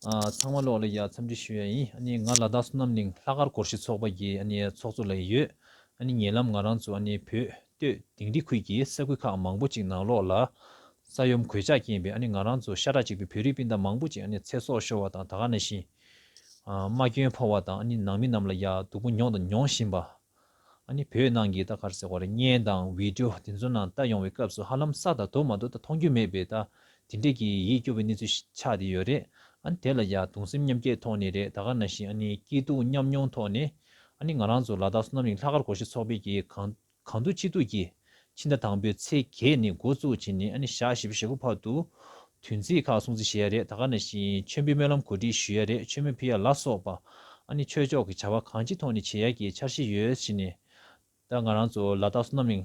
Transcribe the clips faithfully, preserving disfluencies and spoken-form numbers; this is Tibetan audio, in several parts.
ཨ། ཚང་མ་ལོག་ལ་ཡ་འཚམས་འདྲི་ཞུ་ཡ་ཡིན། ཨ་ནི་ང་ལ་དྭགས་བསོད་ནམས་གླིང་ལྷག་དཀར་སྒོར་གཞས་ཚོགས་པ་གི་ཨ་ནི་ཚོགས་གཙོ་ལ་ཡོད། ཨ་ནི་ཉེ་ལམ་ང་རང་ཚོ་ཨ་ནི་བོད་སྟོད་དིང་རི་ཁུལ་གྱི་ས་ཁུལ་ཁག་མང་པོ་ཅིག་ནང་ལོགས་ལ་ས་ཡོམ་གོད་ཆག་རྐྱེན་པས་ཨ་ནི་ང་རང་ཚོ་ཤ་ཁྲག་གཅིག་པའི་བོད་རིགས་སྤུན་ཟླ་མང་པོ་ཅིག་ཨ་ནི་ཚེ་སྲོག་ཤོར་བ་དང་། ད་ག་ནང་བཞིན་ཨ་རྨས་སྐྱོན་ཕོག་པ་དང་། ཨ་ནི་ནང་མི་རྣམས་ལ་ཡ་སྡུག་པོ་མྱོང་དང་མྱོང་བཞིན་པ། ཨ་ནི་བོད་ནང་གི་ད་ག་རེ་ཟེར་དགོས་རེད། བརྙན་དང་བི་ཌིའོ་དེ་ཚོ་ནང་ལྟ་ཡོང་བའི་སྐབས་སུ་ཧ་ལམ་ས་དང་རྡོ་མ་གཏོགས་ད་མཐོང་རྒྱུ་མེད་པའི་ད་དེ་འདྲས་ཀྱི་ཡིད་སྐྱོ་བའི་གནས་ཚུལ་ཞིག་ཆགས་བསྡད་ཡོད་རེད། ཨ་ནི་དེ་ལ་ཡ་གདུང་སེམས་མཉམ་སྐྱེད་ཐོག་ནས་རེད། ད་ག་ནང་བཞིན་ཨ་ནི་སྐྱིད་སྡུག་མཉམ་མྱོང་ཐོག་ནས། ཨ་ནི་ང་རང་ཚོ་ལ་དྭགས་བསོད་ནམས་གླིང་ལྷག་དཀར་སྒོར་གཞས་ཚོགས་པའི་གི་གང་གང་ཐུབ་ཅི་ཐུབ་ཀྱིས་ཕྱི་ཟླ་དང་པོའི་ཚེས་བརྒྱད་ནས་འགོ་བཙུགས་བྱས་ནས། ཨ་ནི་ཞག་བཞི་བཅུ་ཞེ་དགུ་བར་དུ་དུས་ཚིགས་ཁག་སྲུང་བརྩི་བྱེད་ཡ་རེད། ད་ག་ནང་བཞིན་མཆོད་འབུལ་སྨོན་ལམ་གོ་སྒྲིག་ཞུ་ཡ་རེད། མཆོད་མེ་ཕུལ་ཡ་ལ་སོགས་པ་ཨ་ནི་ཆོས་ཕྱོགས་ཀྱི་བྱ་བ་གང་ཅིའི་ཐོག་ནས་བྱེད་ཡ་གི་འཆར་གཞི་ཡོད་བྱས་ནས། ད་ང་རང་ཚོ་ལ་དྭགས་བསོད་ནམས་གླིང་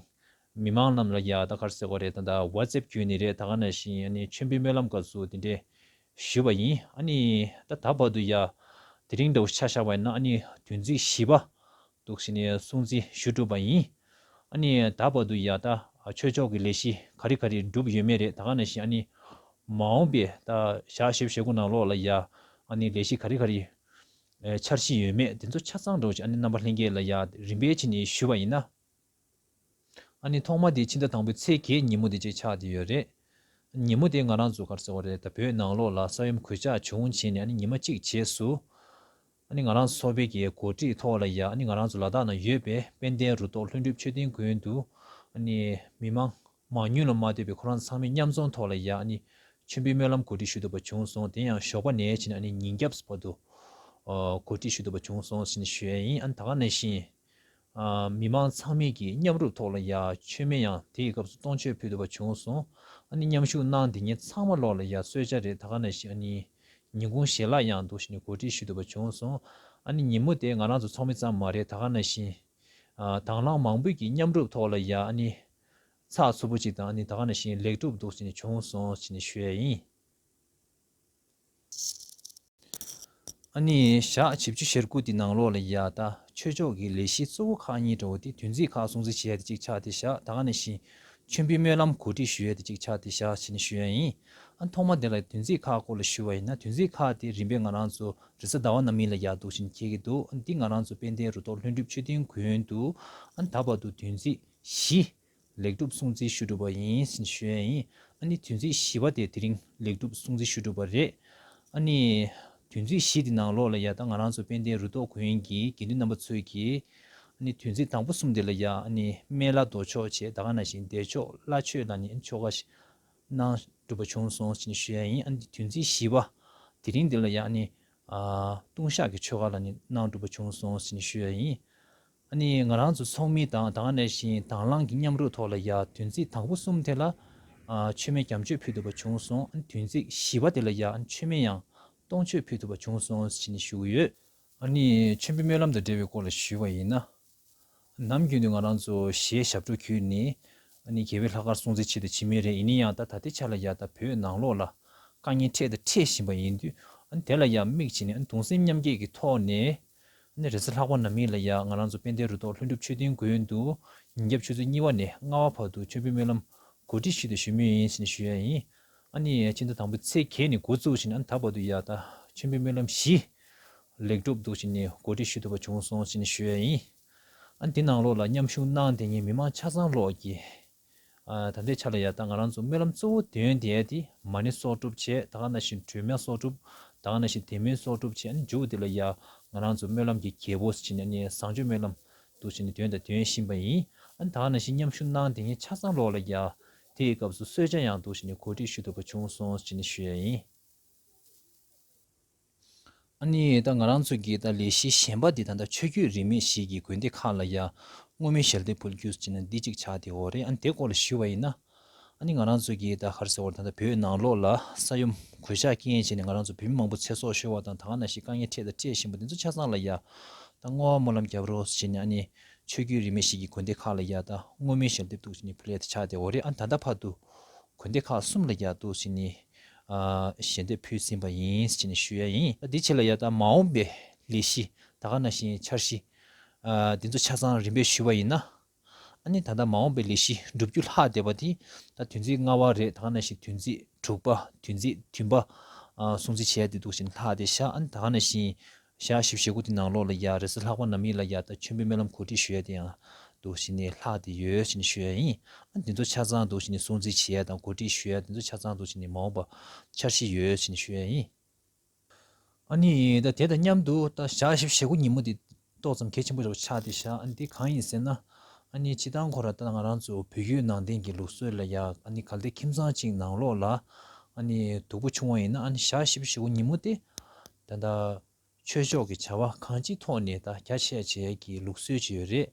མི་མང་རྣམས་ལ་ཡ་ད་ག་རེ་ཟེར་དགོས་རེད། ད་ད་ཝ་ཙེབ་བརྒྱུད་ནས་རེད། ད་ག་ནང་བཞིན་ཨ་ནི་མཆོད་འབུལ་སྨོན་ལམ་སྐབས་སུ་དེ་འདྲས་ཞུས་པ་ཡིན། ཨ་ནི་ད་ད་བར་དུ་ཡ་དེ་རིང་འདྲ་བོ་ཆ་བཞག་པ་ཡིན་ན། ཨ་ནི་དུས་ཚིགས་བཞི་པ་འདུག་བྱས་ནས་སྲུང་བརྩི་ཞུ་གྲུབ་པ་ཡིན། ཨ་ནི་ད་བར་དུ་ཡ་ད་ཆོས་ཕྱོགས་ཀྱི་ལས་གཞི་ག་རེ་ག་རེ་གྲུབ་ཡོད་མེད་རེད། ད་ག་ནང་བཞིན་ཨ་ནི་མ་འོངས་པའི་ད་ཞག་བཞི་བཅུ་ཞེ་དགུ་ནང་ལོགས་ལ་ཡ་ཨ་ནི་ལས་གཞི་ག་རེ་ག་རེ་ཨེ་འཆར་གཞི་ཡོད་མེད་དེ་ཚོ་ཆ་ཚང་འདྲ་བོ་ཅིག་ཨ་ནི་རྣམ་པ་ལྷན་རྒྱས་ལ་ཡ་རིམ་པས་བྱས་ནས་ཞུས་པ་ཡིན་ན། ཨ་ནི་ཐོག་མ་དེ་ཕྱི་ཟླ་དང་པོའི་ཚེས་བརྒྱད་ཉིན་མོ་དེ་གཅིག་ཆགས་བསྡད་ཡོད་རེད། ཉིན་མོ་དེ་ང་རང་ཚོ་ག་རེ་ཟེར་དགོས་རེད། ད་བོད་ནང་ལོགས་ལ་ས་ཡོམ་གོད་ཆག་བྱུང་བྱས་ནས། ཨ་ནི་ཉི་མ་གཅིག་རྗེས་སུ་ཨ་ནི་ང་རང་ཚོ་ཚོགས་པའི་གི་གོ་སྒྲིག་ཐོག་ལ་ཡ་ཨ་ནི་ང་རང་ཚོ་ལ་དྭགས་ནང་ཡོད་པའི་དཔལ་ལྡན་རུ་ཐོག་ལྷུན་གྲུབ་མཆོད་རྟེན་དགོན་དུ་ཨ་ནི་མི་མང་མང་ཉུང་ལ་མ་ལྟོས་པའི་ཁོ་རང་ཚང་མས་མཉམ་འཛོམས་ཐོག་ལ་ཡ་ཨ་ནི་མཆོད་འབུལ་སྨོན་ལམ་གོ་སྒྲིག་ཞུ་ཐུབ་པ་བྱུང་སོང་། དེ་ཡང་ཞོགས་པ་ནས་བྱས་ནས་ཨ་ནི་ཉིན་རྒྱབ་བར་དུ་ཨ་གོ་སྒྲིག་ཞུ་ཐུབ་པ་བྱུང་སོང་ཞེས་ནས་ཞུ་ཡ་ཡིན། ཨ་ནི་ད་ག་ནང་བཞིན་ཨ་མི་མང་ཚང་མས་ཀྱི་མཉམ་རུབ་ཐོག་ལ་ཡ་མཆོད་མེ་ཡང་དེའི་སྐབས་སུ་གཏོང་མཆོད་ཕུལ་ཐུབ་པ་བྱུང་སོང་། ཨ་ནི་མཉམ་ཞུགས་གནང་བསྡད་མཁན་ཚང་མ་ལོག་ལ་ཡ་གསོལ་ཇ་རེད། ད་ག་ནང་བཞིན་ཨ་ནི་ཉིན་གུང་ཞལ་ལག་ཡང་འདུག་བྱས་ནས་གོ་སྒྲིག་ཞུ་ཐུབ་པ་བྱུང་སོང་། ཨ་ནི་ཉིན་མོ་དེ་ང་རང་ཚོ་ཚོགས་མི་ཙམ་མ་རེད། ད་ག་ནང་བཞིན་ཨ་དྭང་བླངས་མང་པོས་ཀྱི་མཉམ་རུབ་ཐོག་ལ་ཡ་ཨ་ནི་ཚགས་ཚུད་པོ་ཅིག་དང་། ཨ་ནི་ད་ག་ནང་བཞིན་ལེགས་གྲུབ་འདུག་བྱས་ནས་བྱུང་སོང་ཞེས་ནས་ཞུ་ཡ་ཡིན། ཨ་ནི་ཞག་བཞི་བཅུ་ཞེ་དགུ་དེ་ནང་ལོགས་ལ་ཡ་ད་ཆོས་ཕྱོགས་ཀྱི་ལས་གཞི་གཙོ་བོ་ཁག་གཉིས་འདྲ་བོ་དེ་དུས་ཚིགས་ཁག་སྲུང་བརྩི་བྱེད་ཡ་དེ་གཅིག་ཆགས་བསྡད་བཞག་ད་ག་ནང་བཞིན་མཆོད་འབུལ་སྨོན་ལམ་གོ་སྒྲིག་ཞུ་ཡ་དེ་གཅིག་ཆགས་བསྡད་བཞག་ཞེས་ནས་ཞུ་ཡ་ཡིན། ཨ་ཐོག་མ་དེ་ལ་དུས་ཚིགས་ཁག་སྐོར་ལ་ཞུ་བ་ཡིན་ན། དུས་ཚིགས་ཁག་དེ་རིམ་པས་ང་རང་ཚོ་རེས་གཟའ་ཟླ་བ་ནམ་ཡིན་ལ་ཡ་འདུག་བྱས་ནས་འཁེལ་གྱི་འདུག་ཨ་འདི་ང་རང་ཚོ་དཔལ་ལྡན་རུ་ཐོག་ལྷུན་གྲུབ་མཆོད་རྟེན་དགོན་དུ་ཨ་ད་བར་དུ་དུས་ཚིགས་བཞི་ལེགས་གྲུབ་སྲུང་བརྩི་ཞུ་གྲུབ་པ་ཡིན་ཞེས་ཞུ་ཡ་ཡིན། ཨ་ནི་དུས་ཚིགས་བཞི་པ་དེ་དེ་རིང་ལེགས་གྲུབ་སྲུང་བརྩི་ཞུ་གྲུབ་པ་རེད། ཨ་ནི་དུས་ཚིགས་བཞི་དེ་ནང་ལོགས་ལ་ཡ་ད་ང་རང་ཚོ་དཔལ་ལྡན་རུ་ཐོག་དགོན་གྱི་དགེ་འདུན་རྣམ་པ་ཚོས་ཀྱིས་ཨ་ནི་དུས་ཚིགས་དང་པོ་གསུམ་དེ་ལ་ཡ་ཨ་ནི་སྨན་བླ་མདོ་ཆོག་བྱས། ད་ག་ནང་བཞིན་བདེ་མཆོག་བླ་མཆོད་ལ་ནི་ཆོ་ག་གནང་གྲུབ་པ་བྱུང་སོང་ཞེས་ཞུ་ཡ་ཡིན། ཨ་ནི་དུས་ཚིགས་བཞི་པ་དེ་རིང་དེ་ལ་ཡ་ཨ་ནི་ཨ་ལྟུང་བཤགས་ཀྱི་ཆོ་ག་ལ་ནི་གནང་གྲུབ་པ་བྱུང་སོང་ཞེས་ཞུ་ཡ་ཡིན། ཨ་ནི་ང་རང་ཚོ་ཚོགས་མི་དང་ད་ག་ནང་བཞིན་དྭང་བླངས་ཀྱི་མཉམ་རུབ་ཐོག་ལ་ཡ་དུས་ཚིགས་དང་པོ་གསུམ་དེ་ལ་ཨ་མཆོད་མེ་བརྒྱ་མཆོད་ཕུལ་ཐུབ་པ་བྱུང་སོང་། ཨ་ནི་དུས་ཚིགས་བཞི་པ་དེ་ལ་ཡ་མཆོད་མེ་ཡང་གཏོང་མཆོད་ཕུལ་ཐུབ་པ་བྱུང་སོང་ཞེས་ནས་ཞུ་གི་ཡོད། ཨ་ནི་མཆོད་འབུལ་སྨོན་ལམ་དང་འབྲེལ་བའི་སྐོར་ལ་ཞུས་པ་ཡིན་ན། ནམ་རྒྱུན་དུ་ང་རང་ཚོ་གཞས་ཞབས་བྲོ་བརྒྱུད་ནས་ཨ་ནི་རྒྱལ་བའི་ལྷག་དཀར་སྲུང་བརྩི་བྱེད་དུ་ཕྱིན་མུས་རེད། ཡིན་ན་ཡང་ད་ད་ལྟའི་ཆ་ལ་ཡ་ད་བོད་ནང་ལོགས་ལ་དཀའ་ངལ་འཕྲད་དང་འཕྲད་བཞིན་པ་ཡིན་དུས། ཨ་ནི་དེ་ལ་ཡ་དམིགས་བྱས་ནས་ཨ་ནི་གདུང་སེམས་མཉམ་སྐྱེད་ཀྱི་ཐོག་ནས། ཨ་ནི་རེས་གཟའ་ལྷག་པ་ནམ་ཡིན་ལ་ཡ་ང་རང་ཚོ་དཔལ་ལྡན་རུ་ཐོག་ལྷུན་གྲུབ་མཆོད་རྟེན་དགོན་དུ་ཉིན་རྒྱབ་ཆུ་ཚོད་གཉིས་པ་ནས་ལྔ་པ་བར་དུ་མཆོད་འབུལ་སྨོན་ལམ་གོ་སྒྲིག་ཞུས་ཏེ་ཞུ་མུས་ཡིན་ཞེས་ནས་ཞུ་ཡ་ཡིན། ཨ་ནི་སྤྱི་ཟླ་དང་པོའི་ཚེས་བརྒྱད་ནས་འགོ་བཙུགས་བྱས་ནས་ཨ་ནི་ད་བར་དུ་ཡ་ད་མཆོད་འབུལ་སྨོན་ལམ་བཞི་ལེགས་གྲུབ་འདུག་བྱས་ནས་གོ་སྒྲིག་ཞུ་ཐུབ་པ་བྱུང་སོང་ཞེས་ནས་ཞུ་ཡ་ཡིན། ཨ་ནི་འདི་ནང་ལོགས་ལ་མཉམ་ཞུགས་གནང་བསྡད་མཁན་མི་མང་ཆ་ཚང་ལོག་གིས། ཨ་ད་ལྟའི་ཆ་ལ་ཡ་ད་ང་རང་ཚོ་སྨོན་ལམ་གཙོ་བོ་འདོན་བསྡད་ཡ་དེ་མ་ཎི་གསོག་སྒྲུབ་བྱས། ད་ག་ནང་བཞིན་སྒྲོལ་མ་གསོག་སྒྲུབ། ད་ག་ནང་བཞིན་དེ་མིན་གསོག་སྒྲུབ་བྱས། ཨ་ནི་མཇུག་དེ་ལ་ཡ་ང་རང་ཚོ་སྨོན་ལམ་གྱི་རྒྱལ་པོ་ཟེར་ནས་ཨ་ནི་བཟང་སྤྱོད་སྨོན་ལམ་འདུག་བྱས་ནས་འདོན་དང་འདོན་བཞིན་པ་ཡིན། ཨ་ནི་ད་ག་ནང་བཞིན་མཉམ་ཞུགས་གནང་བསྡད་མཁན་ཆ་ཚང་ལོག་ལ་ཡ་དེའི་སྐབས་སུ་གསོལ་ཇ་ཡང་འདུག་བྱས་ནས་གོ་སྒྲིག་ཞུ་ཐུབ་པ་བྱུང་སོང་ཟེར་ནས་ཞུ་ཡ་ཡིན། ཨ་ནི་ད་ང་རང་ཚོ་གི་ད་ལས་གཞི་གཞན་པ་འདི་ད་ལྟ་ཆོས་བརྒྱུད་རིས་མེད་བཞི་གི་དགོན་སྡེ་ཁག་ལ་ཡ་བསྔོ་སྨོན་ཞལ་འདེབས་ཕུལ་རྒྱུ་ཟེར་ནས་འདི་གཅིག་ཆགས་བསྡད་ཡོད་རེད། ཨ་ནི་དེ་སྐོར་ལ་ཞུས་པ་ཡིན་ན། ཨ་ནི་ང་རང་ཚོ་གི་ད་ག་རེ་ཟེར་བ་རེད། ད་ལྟ་བོད་ནང་ལོགས་ལ་ས་ཡོམ་གོད་ཆག་རྐྱེན་བྱས་ནས་ང་རང་ཚོ་བོད་མི་མང་པོ་ཚེ་སྲོག་ཤོར་བ་དང་། ད་ག་ནང་བཞིན་དཀའ་ངལ་འཕྲད་དང་འཕྲད་བཞིན་པ་འདི་ཚོ་ཆ་ཚང་ལ་ཡ་ད་བསྔོ་བ་སྨོན་ལམ་རྒྱབ་རོགས་ཟེར་ནས། ཨ་ནི་ཆོས་བརྒྱུད་རིས་མེད་བཞི་གི་དགོན་སྡེ་ཁག་ལ་ཡ་ད་བསྔོ་སྨོན་ཞལ་འདེབས་འདུག་ཟེར་ནས་ཕུལ་ཡ་དེ་ཆགས་བསྡད་ཡོད་རེད། ཨ་ནི་ད་ལྟ་བར་དུ་དགོན་སྡེ་ཁག་གསུམ་ལ་ཡ་འདུག་ཟེར་ནས། ཨ་ཞལ་འདེབས་ཕུལ་ཟིན་པ་ཡིན་ཟེར་ནས་ཞུ་ཡ་ཡིན། འདི་ཕྱི་ལ་ཡ་ད་མ་འོངས་པའི་ལས་གཞི་ད་ག་ནང་བཞིན་འཆར་གཞི་ཨ་འདི་ཚོ་ཆ་ཚང་རིམ་པས་ཞུས་པ་ཡིན་ན། ཨ་ནི་ད་ལྟ་མ་འོངས་པའི་ལས་གཞི་བསྒྲུབ་རྒྱུ་ལྷག་བསྡད་པ་དེ་ད་དུས་ཚིགས་ལྔ་པ་རེད། ད་ག་ནང་བཞིན་དུས་ཚིགས་དྲུག་པ། དུས་ཚིགས་བདུན་པ། ཨ་སྲུང་བརྩི་བྱེད་ཡ་དེ་འདུག་བྱས་ནས་ལྷག་བསྡད་ཤག་ཨ་ནི་ད་ག་ནང་བཞིན་ཞག་བཞི་བཅུ་ཞེ་དགུ་དེ་ནང་ལོགས་ལ་ཡ་རེས་གཟའ་ལྷག་པ་ནམ་ཡིན་ལ་ཡ་ད་མཆོད་འབུལ་སྨོན་ལམ་གོ་སྒྲིག་ཞུ་ཡ་དེ་ཡང་འདུག་བྱས་ནས་ལྷག་བསྡད་ཡོད་ཅེས་ནས་ཞུ་ཡ་ཡིན། ཨ་ནི་དེ་ཚོ་ཆ་ཚང་འདུག་བྱས་ནས་སྲུང་བརྩི་བྱེད་ཡ་དང་གོ་སྒྲིག་ཞུ་ཡ་དེ་ཚོ་ཆ་ཚང་འདུག་བྱས་ནས་མ་འོངས་པ་འཆར་གཞི་ཡོད་ཅེས་ནས་ཞུ་ཡ་ཡིན། ཨ་ནི་ད་དེ་དང་མཉམ་དུ་ད་ཞག་བཞི་བཅུ་ཞེ་དགུ་ཉིན་མོ་དེ་ཏོག་ཙམ་གལ་ཆེན་པོ་ཆགས་བསྡད་ཤག་ཨ་ནི་དེ་གང་ཡིན་ཟེར་ན། ཨ་ནི་སྤྱིར་བཏང་ཁོ་ར་ད་ང་རང་ཚོ་བོད་བརྒྱུད་ནང་བསྟན་གྱི་ལུགས་སྲོལ་ལ་ཡ་ཨ་ནི་གལ་ཏེ་ཁྱིམ་ཚང་གཅིག་ནང་ལོགས་ལ་ཨ་ནི་སྡུག་པོ་བྱུང་བ་ཡིན་ན་ཨ་ནི་ཞག་བཞི་བཅུ་ཞེ་དགུ་ཉིན་མོ་དེ་ད་ལྟ་ཆོས་ཕྱོགས་ཀྱི་བྱ་བ་གང་ཅིའི་ཐོག་ནས་ད་རྒྱ་ཆེ་བྱེད་ཀྱི་ལུགས་སྲོལ་ཅིག་ཡོད་རེད།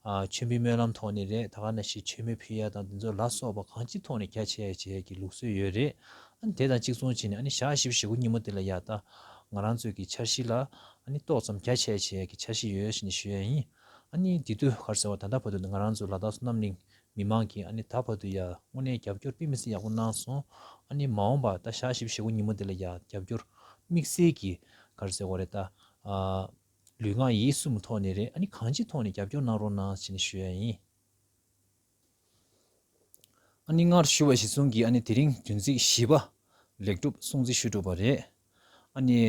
ཨ་མཆོད་འབུལ་སྨོན་ལམ་ཐོག་ནས་རེད། ད་ག་ནང་བཞིན་མཆོད་མེ་ཕུལ་ཡ་དང་དེ་ཚོ་ལ་སོགས་པ་གང་ཅིའི་ཐོག་ནས་རྒྱ་ཆེ་བྱེད་ཀྱི་ལུགས་སྲོལ་ཡོད་རེད། ཨ་ནི་དེ་དང་གཅིག་མཚུངས་བྱས་ནས་ཨ་ནི་ཞག་བཞི་བཅུ་ཞེ་དགུ་ཉིན་མོ་དེ་ལ་ཡ་ད་ང་རང་ཚོའི་གི་འཆར་གཞི་ལ་ཨ་ནི་ཏོག་ཙམ་རྒྱ་ཆེ་བྱེད་ཀྱི་འཆར་གཞི་ཡོད་ཅེས་ནས་ཞུ་ཡ་ཡིན། ཨ་ནི་དེ་དུས་ག་རེ་ཟེར་བ་ད་ལྟ་བར་དུ་ང་རང་ཚོ་ལ་དྭགས་བསོད་ནམས་གླིང་མི་མང་གིས་ཨ་ནི་ད་བར་དུ་ཡ་དངོས་གནས་རྒྱབ་སྐྱོར་དཔེ་མི་སྲིད་ཡག་པོ་གནང་སོང་། ཨ་ནི་མ་འོངས་པ་ད་ཞག་བཞི་བཅུ་ཞེ་དགུ་ཉིན་མོ་དེ་ལ་ཡ་རྒྱབ་སྐྱོར་དམིགས་བསལ་གྱི་ག་རེ་ཟེར་བ་རེད་ད། ཨ་ལུས་ངག་ཡིད་གསུམ་ཐོག་ནས་རེད། ཨ་ནི་གང་ཅིའི་ཐོག་ནས་རྒྱབ་སྐྱོར་གནང་རོགས་གནང་ཞེས་ནས་ཞུ་ཡ་ཡིན། ཨ་ནི་སྔར་ཞུ་བ་གཞིར་བཟུང་གིས་ཨ་ནི་དེ་རིང་བདུན་ཚིགས་བཞི་པ་ལེགས་གྲུབ་སྲུང་བརྩི་ཞུ་གྲུབ་པ་རེད། ཨ་ནི་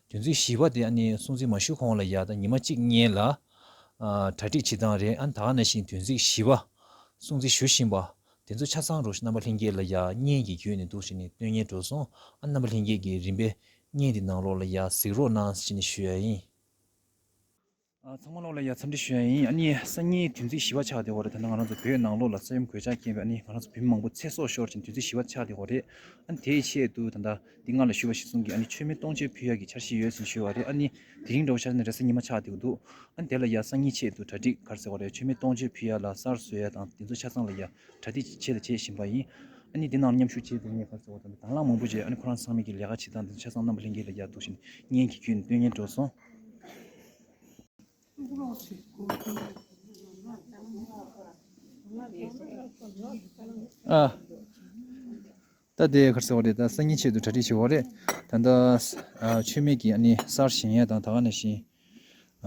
བདུན་ཚིགས་བཞི་པ་དེ་ཨ་ནི་སྲུང་བརྩི་མ་ཞུ་གོང་ལ་ཡ་ད་ཉི་མ་གཅིག་སྔོན་ལ་ཨ་གྲ་སྒྲིག་བྱེད་སྟངས་རེད། ཨ་ནི་ད་ག་ནང་བཞིན་བདུན་ཚིགས་བཞི་པ་སྲུང་བརྩི་ཞུ་བཞིན་པ་དེ་ཚོ་ཆ་ཚང་རུ་རྣམ་པ་ལྷན་རྒྱས་ལ་ཡ་བརྙན་གྱི་བརྒྱུད་ནས་འདུག་བྱས་ནས་སྟོན་སྙིང་འདོད་སོང་། ཨ་རྣམ་པ་ལྷན་རྒྱས་ཀྱིས་རིམ་པས་བརྙན་དེ་ནང་ལོགས་ལ་ཡ་གཟིགས་རོགས་གནང་ཞེས་ནས་ཞུ་ཡ་ཡིན། ཨ་ཚང་མ་ལོག་ལ་ཡ་འཚམས་འདྲི་ཞུ་ཡ་ཡིན། ཨ་ནི་སང་ཉིན་བདུན་ཚིགས་བཞི་པ་ཆགས་བསྡད་ཡོད་རེད། ད་ལྟ་ང་རང་ཚོ་བོད་ནང་ལོགས་ལ་ས་ཡོམ་གོད་ཆག་རྐྱེན་པས་ཨ་ནི་ང་རང་ཚོ་བོད་མི་མང་པོ་ཚེ་སྲོག་ཤོར་ཅིང་བདུན་ཚིགས་བཞི་པ་ཆགས་བསྡད་ཡོད་རེད། ཨ་ནི་དེའི་ཆེད་དུ་ད་ལྟ་འདི་སྔར་ལ་ཞུས་པ་གཞིར་བཟུང་གིས་ཨ་ནི་མཆོད་མེ་སྟོང་མཆོད་ཕུལ་ཡག་གི་འཆར་གཞི་ཡོད་ཟེར་ཞུས་པ་རེད། ཨ་ནི་དེ་རིང་འདྲ་བོ་ཆ་བཞག་ན་རེས་གཟའ་ཉི་མ་ཆགས་བསྡད་ཀྱི་འདུག་ཨ་ནི་དེ་ལ་ཡ་སང་ཉིན་ཆེད་དུ་གྲ་སྒྲིག་ག་རེ་ཟེར་བ་རེད། མཆོད་མེ་སྟོང་མཆོད་ཕུལ་ཡག་ལ་གསར་བཟོ་ཡག་དང་དེ་ཚོ་ཆ་ཚང་ལ་ཡ་གྲ་སྒྲིག་བྱེད་དང་བྱེད་བཞིན་པ་ཡིན། ཨ་ནི་འདི་ནང་མཉམ་ཞུགས་བྱས་དེ་ནས་ག་རེ་ཟེར་བ་དང་དང་བླངས་མང་པོ་བྱས་ཨ་ནི་ཁོ་རང་ཚང་མས་ཀྱི་ལས་ཀ་བྱེད་སྟངས་དེ་ཚོ་ཆ་ཚང་རྣམ་པ་ལྷན་རྒྱས་ལ་ཡ་འདུག་བཞིན་བརྙན་གྱི་བརྒྱུད་ནས་སྟོན་སྙིང་འདོད་སོང་། ཨ། ད་དེ་ག་རེ་ཟེར་བ་རེད། ད་སང་ཉིན་ཆེད་དུ་གྲ་སྒྲིག་བྱེད་དགོས་རེད། ད་ལྟ་ཨ་མཆོད་མེ་གི་ཨ་ནི་གསར་བཞེངས་ཡ་དང་ད་ག་ནང་བཞིན་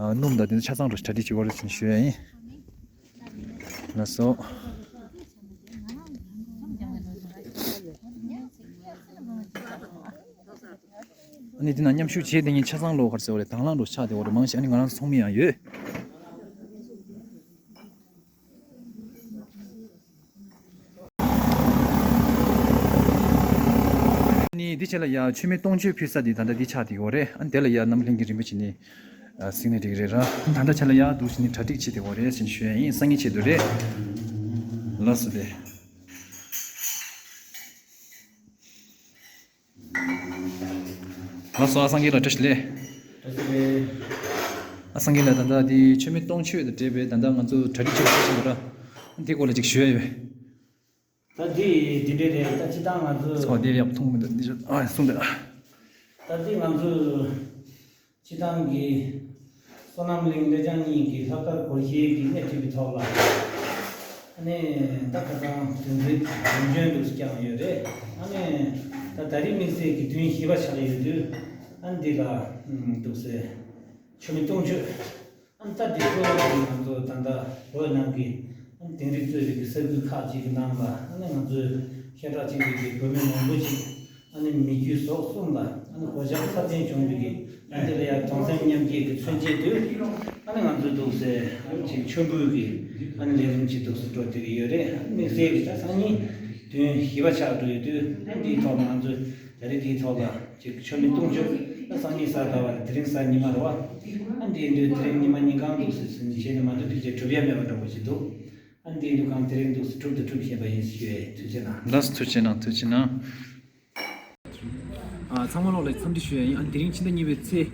ཨ་སྣུམ་དང་དེ་ཚོ་ཆ་ཚང་རུ་གྲ་སྒྲིག་བྱེད་དགོས་རེད་ཅེས་ཞུ་ཡ་ཡིན། ལགས་སོ། ཨ་ནི་དེ་ན་མཉམ་ཞུགས་བྱས་དེ་ཉིན་ཆ་ཚང་ལོ་ག་རེ་ཟེར་བ་རེད། དང་བླངས་འགྲོ་ཆགས་དེ་བ་རེད། མང་ཆེ་ཨ་ནི་ང་རང་ཚོ་ཚོགས་མི་ཡང་ཡོད། ཨ་ནི་འདི་བྱས་ལ་ཡ་མཆོད་མེ་སྟོང་མཆོད་ཕུལ་ས་འདི་ད་ལྟ་འདི་ཆགས་དེ་བ་རེད། ཨ་ནི་དེ་ལ་ཡ་རྣམ་ལྷན་གྱི་རིམ་པ་བྱས་ནས་ཨ་གཟིགས་ནས་འགྲིག་རེད་ར། ད་ལྟ་བྱས་ལ་ཡ་འདུག་བྱས་ནས་གྲ་སྒྲིག་བྱེད་དེ་བ་རེད་ཟེར་ཞུ་ཡ་ཡིན། སང་ཉིན་ཆེད་དུ་རེད། ལགས་སོ་དེ། ལགས་སོ། ཨ་སངས་རྒྱས་ལགས་བཀྲ་ཤིས་བདེ་ལེགས། བཀྲ་ཤིས་བདེ་ལེགས། ཨ་སངས་རྒྱས་ལགས་ད་ལྟ་དེ་མཆོད་མེ་སྟོང་མཆོད་དང་འབྲེལ་བའི་ད་ལྟ་ང་ཚོ་གྲ་སྒྲིག་བྱེད་པ་ཞིག་ཡོད་ར། དེ་སྐོར་ལ་ཅིག་ཞུ་ཡ་ཡོད། ད་འདི་འདི་འདྲས་རེད། ད་སྤྱིར་བཏང་ང་ཚོ། ཨོ་དེ་ཡག་པོ་མཐོང་མི་འདུག་འདི་ཨ་གསུངས་འདུག་ད་འདི་ང་ཚོ་སྤྱིར་བཏང་གི་བསོད་ནམས་གླིང་ལེགས་བྱང་གཉིས་ཀྱི་ལྷག་དཀར་སྒོར་གཞས་ཀྱི་སྣེ་ཁྲིད་པའི་ཐོག་ལ། ཨ་ནི་ད་ཁ་སང་བདུན་ཚིགས་རིམ་བྱོན་འདུག་སེ་བསྐྱངས་ཡོད་རེད། ཨ་ནི་ད་ད་རེས་དམིགས་བསལ་གྱི་བདུན་བཞི་པ་ཆགས་ཡོད་དུས། ཨ་ནི་འདི་ལ་འདུག་སེ་མཆོད་མེ་སྟོང་མཆོད། ཨ་ནི་ད་འདི་གཙོ་བོ་ང་ཚོ་ད་ལྟ་བོད་ནང་གི་ཨ་ནི་དིང་རི་གཙོས་པའི་གི་ས་ཁུལ་ཁག་ཅིག་གི་ནང་ལ་ཨ་ནི་ང་ཚོའི་ཤ་ཁྲག་གཅིག་པའི་གི་བོད་མི་མང་པོ་ཅིག་ཨ་ནི་མི་རྒྱུད་ཟོག་གསུམ་ལ་ཨ་ནི་གོད་ཆག་ཚབས་ཆེན་བྱུང་བའི་གི། ཨ་ནི་དེ་ལ་ཡང་གདུང་སེམས་མཉམ་སྐྱེད་ཀྱི་མཚོན་བྱེད་དུ་ཨ་ནི་ང་ཚོའི་འདུག་སེ་ཅིག་མཆོད་འབུལ་གྱི་ཨ་ནི་ལས་རིམ་ཅིག་འདུག་སེ་འགྲོ་བསྡད་ཀྱི་ཡོད་རེད། ཨ་ནི་དམིགས་བསལ་གྱི་ད་སང་ཉིན་བདུན་བཞི་པ་ཆགས་འགྲོ་ཡོད་དུས། ཨ་ནི་འདིའི་ཐོག་ལ་ང་ཚོས་ད་རེས་འདིའི་ཐོག་ལ་ཅིག་མཆོད་མེ་སྟོང་མཆོད། ད་སང་ཉིན་གཟའ་ཟླ་བ་རེད། དེ་རིང་གཟའ་ཉི་མ་རེད་བ། ཨ་ནི་དེ་ཡིན་དུས་དེ་རིང་ཉི་མ་ཉིན་གང་འདུག་སེ་ཟིན་བྱས་ནས་མ་འདུག་དུས་ཚོད་གྲུབ་ཡ་མེད་པ་འདྲ་པོ་ཞིག་འདུག་ཨ་ནི་དེ་ཡིན་དུས་གང་དེ་རིང་འདུག་སེ་གྲུབ་དང་གྲུབ་བཞིན་པ་ཡིན་ཞུ་ཡས་ཐུགས་རྗེ་གནང་། ལགས་སོ། ཐུགས་རྗེ་གནང་། ཐུགས་རྗེ་གནང་། ཨ་ཚང་མ་ལོག་ལ་འཚམས་འདྲི་ཞུ་ཡ་ཡིན། ཨ་དེ་རིང་ཕྱི་ཟླ་གཉིས་པའི་ཚེས་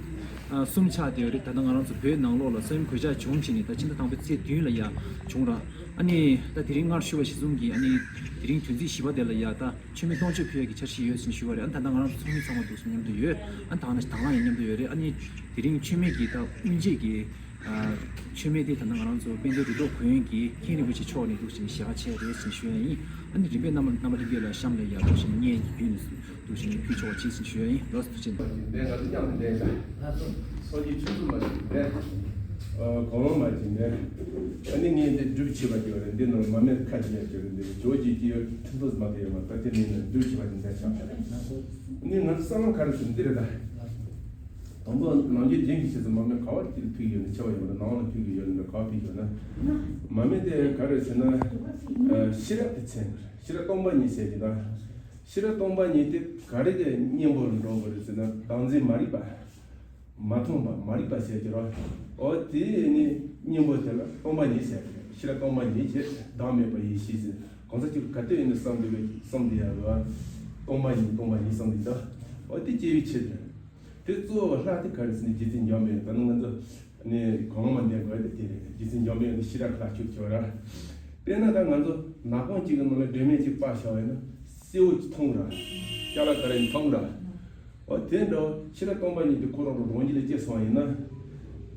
ཨ་གསུམ་ཆགས་བསྡད་ཡོད་རེད། ད་ལྟ་ང་རང་ཚོ་བོད་ནང་ལོགས་ལ་ས་ཡོམ་གོད་ཆག་བྱུང་བྱས་ནས་ད་ཕྱི་ཟླ་དང་པོའི་ཚེས་བདུན་ལ་ཡ་བྱུང་ར། ཨ་ནི་ད་དེ་རིང་སྔར་ཞུ་བ་གཞིར་བཟུང་གིས་ཨ་ནི་དེ་རིང་བདུན་ཚིགས་བཞི་པ་དེ་ལ་ཡ་ད་མཆོད་མེ་སྟོང་མཆོད་ཕུལ་ཡ་གི་འཆར་གཞི་ཡོད་ཟེར་ནས་ཞུ་བ་རེད། ཨ་ནི་ད་ལྟ་ང་རང་ཚོ་ཚོགས་མི་ཚང་མ་འདུག་སེ་མཉམ་དུ་ཡོད། ཨ་ནི་ད་ག་ནང་བཞིན་དང་བླངས་ཡང་མཉམ་དུ་ཡོད་རེད། ཨ་ནི་དེ་རིང་མཆོད་མེ་གི་ད་དབུ་འབྱེད་ཀྱི་ཨ་མཆོད་མེ་དེ་ད་ལྟ་ང་རང་ཚོ་དཔལ་ལྡན་རི་ཐོག་དགོན་གྱི་མཁན་རིན་པོ་ཆེ་མཆོག་ནས་འདུག་སེ་ཞལ་ཁ་ཕྱེ་རེད་ཟེར་ནས་ཞུ་ཡ་ཡིན། ཨ་ནི་རིམ་པས་རྣམ་པ་རྣམ་པ་ལྷན་རྒྱས་ལ་གཤམ་ལ་ཡ་འདུག་སེ་བརྙན་གྱི་བརྒྱུད་ནས་འདུག་སེ་ཕུལ་ཆོག་པ་བྱེད་ཟེར་ཞུ་ཡ་ཡིན། ལགས་སོ། ཐུགས་རྗེ་ཆེ། ལགས་སོ། གོང་མ་ཅིག་ནས་ཨ་ནི་ངས་འདི་སྒྲུབ་བྱེད་པ་ཅིག་ཡོད་རེད། འདི་ནང་མ་སྨད་ཁ་ཅིག་ཡང་ཅིག་རེད། འདི་ཇོ་ཅིག་ཅིག་ཡོད། ཁྲིམས་ཐོག་མ་དེ་ཡོད་མ་ད་དེ་ནས་ནས་སྒྲུབ་བྱེད་པ་ཅིག་འདི་ཆགས་པ་རེད། ཨ་ནི་ང་ཚོ་གསང་བ་ག་རེ་ཟེར་འདི་རེད་ད། དང་པོ་ནང་རྒྱུད་རྒྱན་གྱི་ཆེད་དུ་མ་སྨད་ག་བ་ཅིག་ལ་ཕུལ་ཡོད་ན་ཆེ་བ་ཡོད་ན་ནང་ལ་ཕུལ་གི་ཡོད་ན་ག་བ་ཕུལ་ཡོད་ན། མ་སྨད་དེ་ག་རེ་ཟེར་ན། ཤེས་རབ་ཀྱི་མཚན་ཤེས་རབ་སྟོང་པ་ཉིད་ཟེར་གྱི་ད། ཤེས་རབ་སྟོང་པ་ཉིད་དེ་ག་རེ་གི་གཉེན་པོར་འགྲོ་དགོས་རེད་ཟེར་ན་བདག་འཛིན་མ་རིག་པ། མ་མཐོང་བ་མ་རིག་པ་ཟེར་གྱི་རོ། འོ་དེ་ནི་གཉེན་པོ་དེ་ལ་སྟོང་པ་ཉིད་ཟེར་གྱི་རེད། ཤེས་རབ་སྟོང་པ་ཉིད་ཅེས་བདག་མེད་པ་ཡེ་ཤེས་ཟེར། གང་ཟག་གཅིག་ག་དུས་ཡིན་ན་བསམ་དེ་བས་བསམ་དེ་ཡ་བ། སྟོང་པ་ཉིད་སྟོང་པ་ཉིད་བསམ་དེ་ད། འོ་དེ་སྐྱེ་བའི་ཆེད་དུ། དེ་གཙོ་བོ་ལྷ་དེ་ག་རེ་ཟེར་ན་རྗེ་བཙུན་འཇམ་དཔལ། ད་ནི་ང་ཚོ་ནི་གོང་མ་འདས་དགོས་དེ་དེ་རེད། རྗེ་བཙུན་འཇམ་དཔལ་དེ་ཤེས་རབ་ལྷ་ཆོས་ཆོས་ར། དཔེར་ན་ད་ང་ཚོ་ནག་པང་གཅིག་གི་ནང་ལ་སྒྲོན་མེ་གཅིག་སྤར་བཞག་པ་ཡིན་ན་སེར་པོ་གཅིག་མཐོང་ར། ཅ་ལག་ག་རེ་མཐོང་ར། འོ་དེ་འདྲ་ཤེས་རབ་སྟོང་པ་ཉིད་དེ་ཁོ་རང་རང་རང་རྒྱུད་ལ་སྐྱེས་སོང་བ་ཡིན་ན།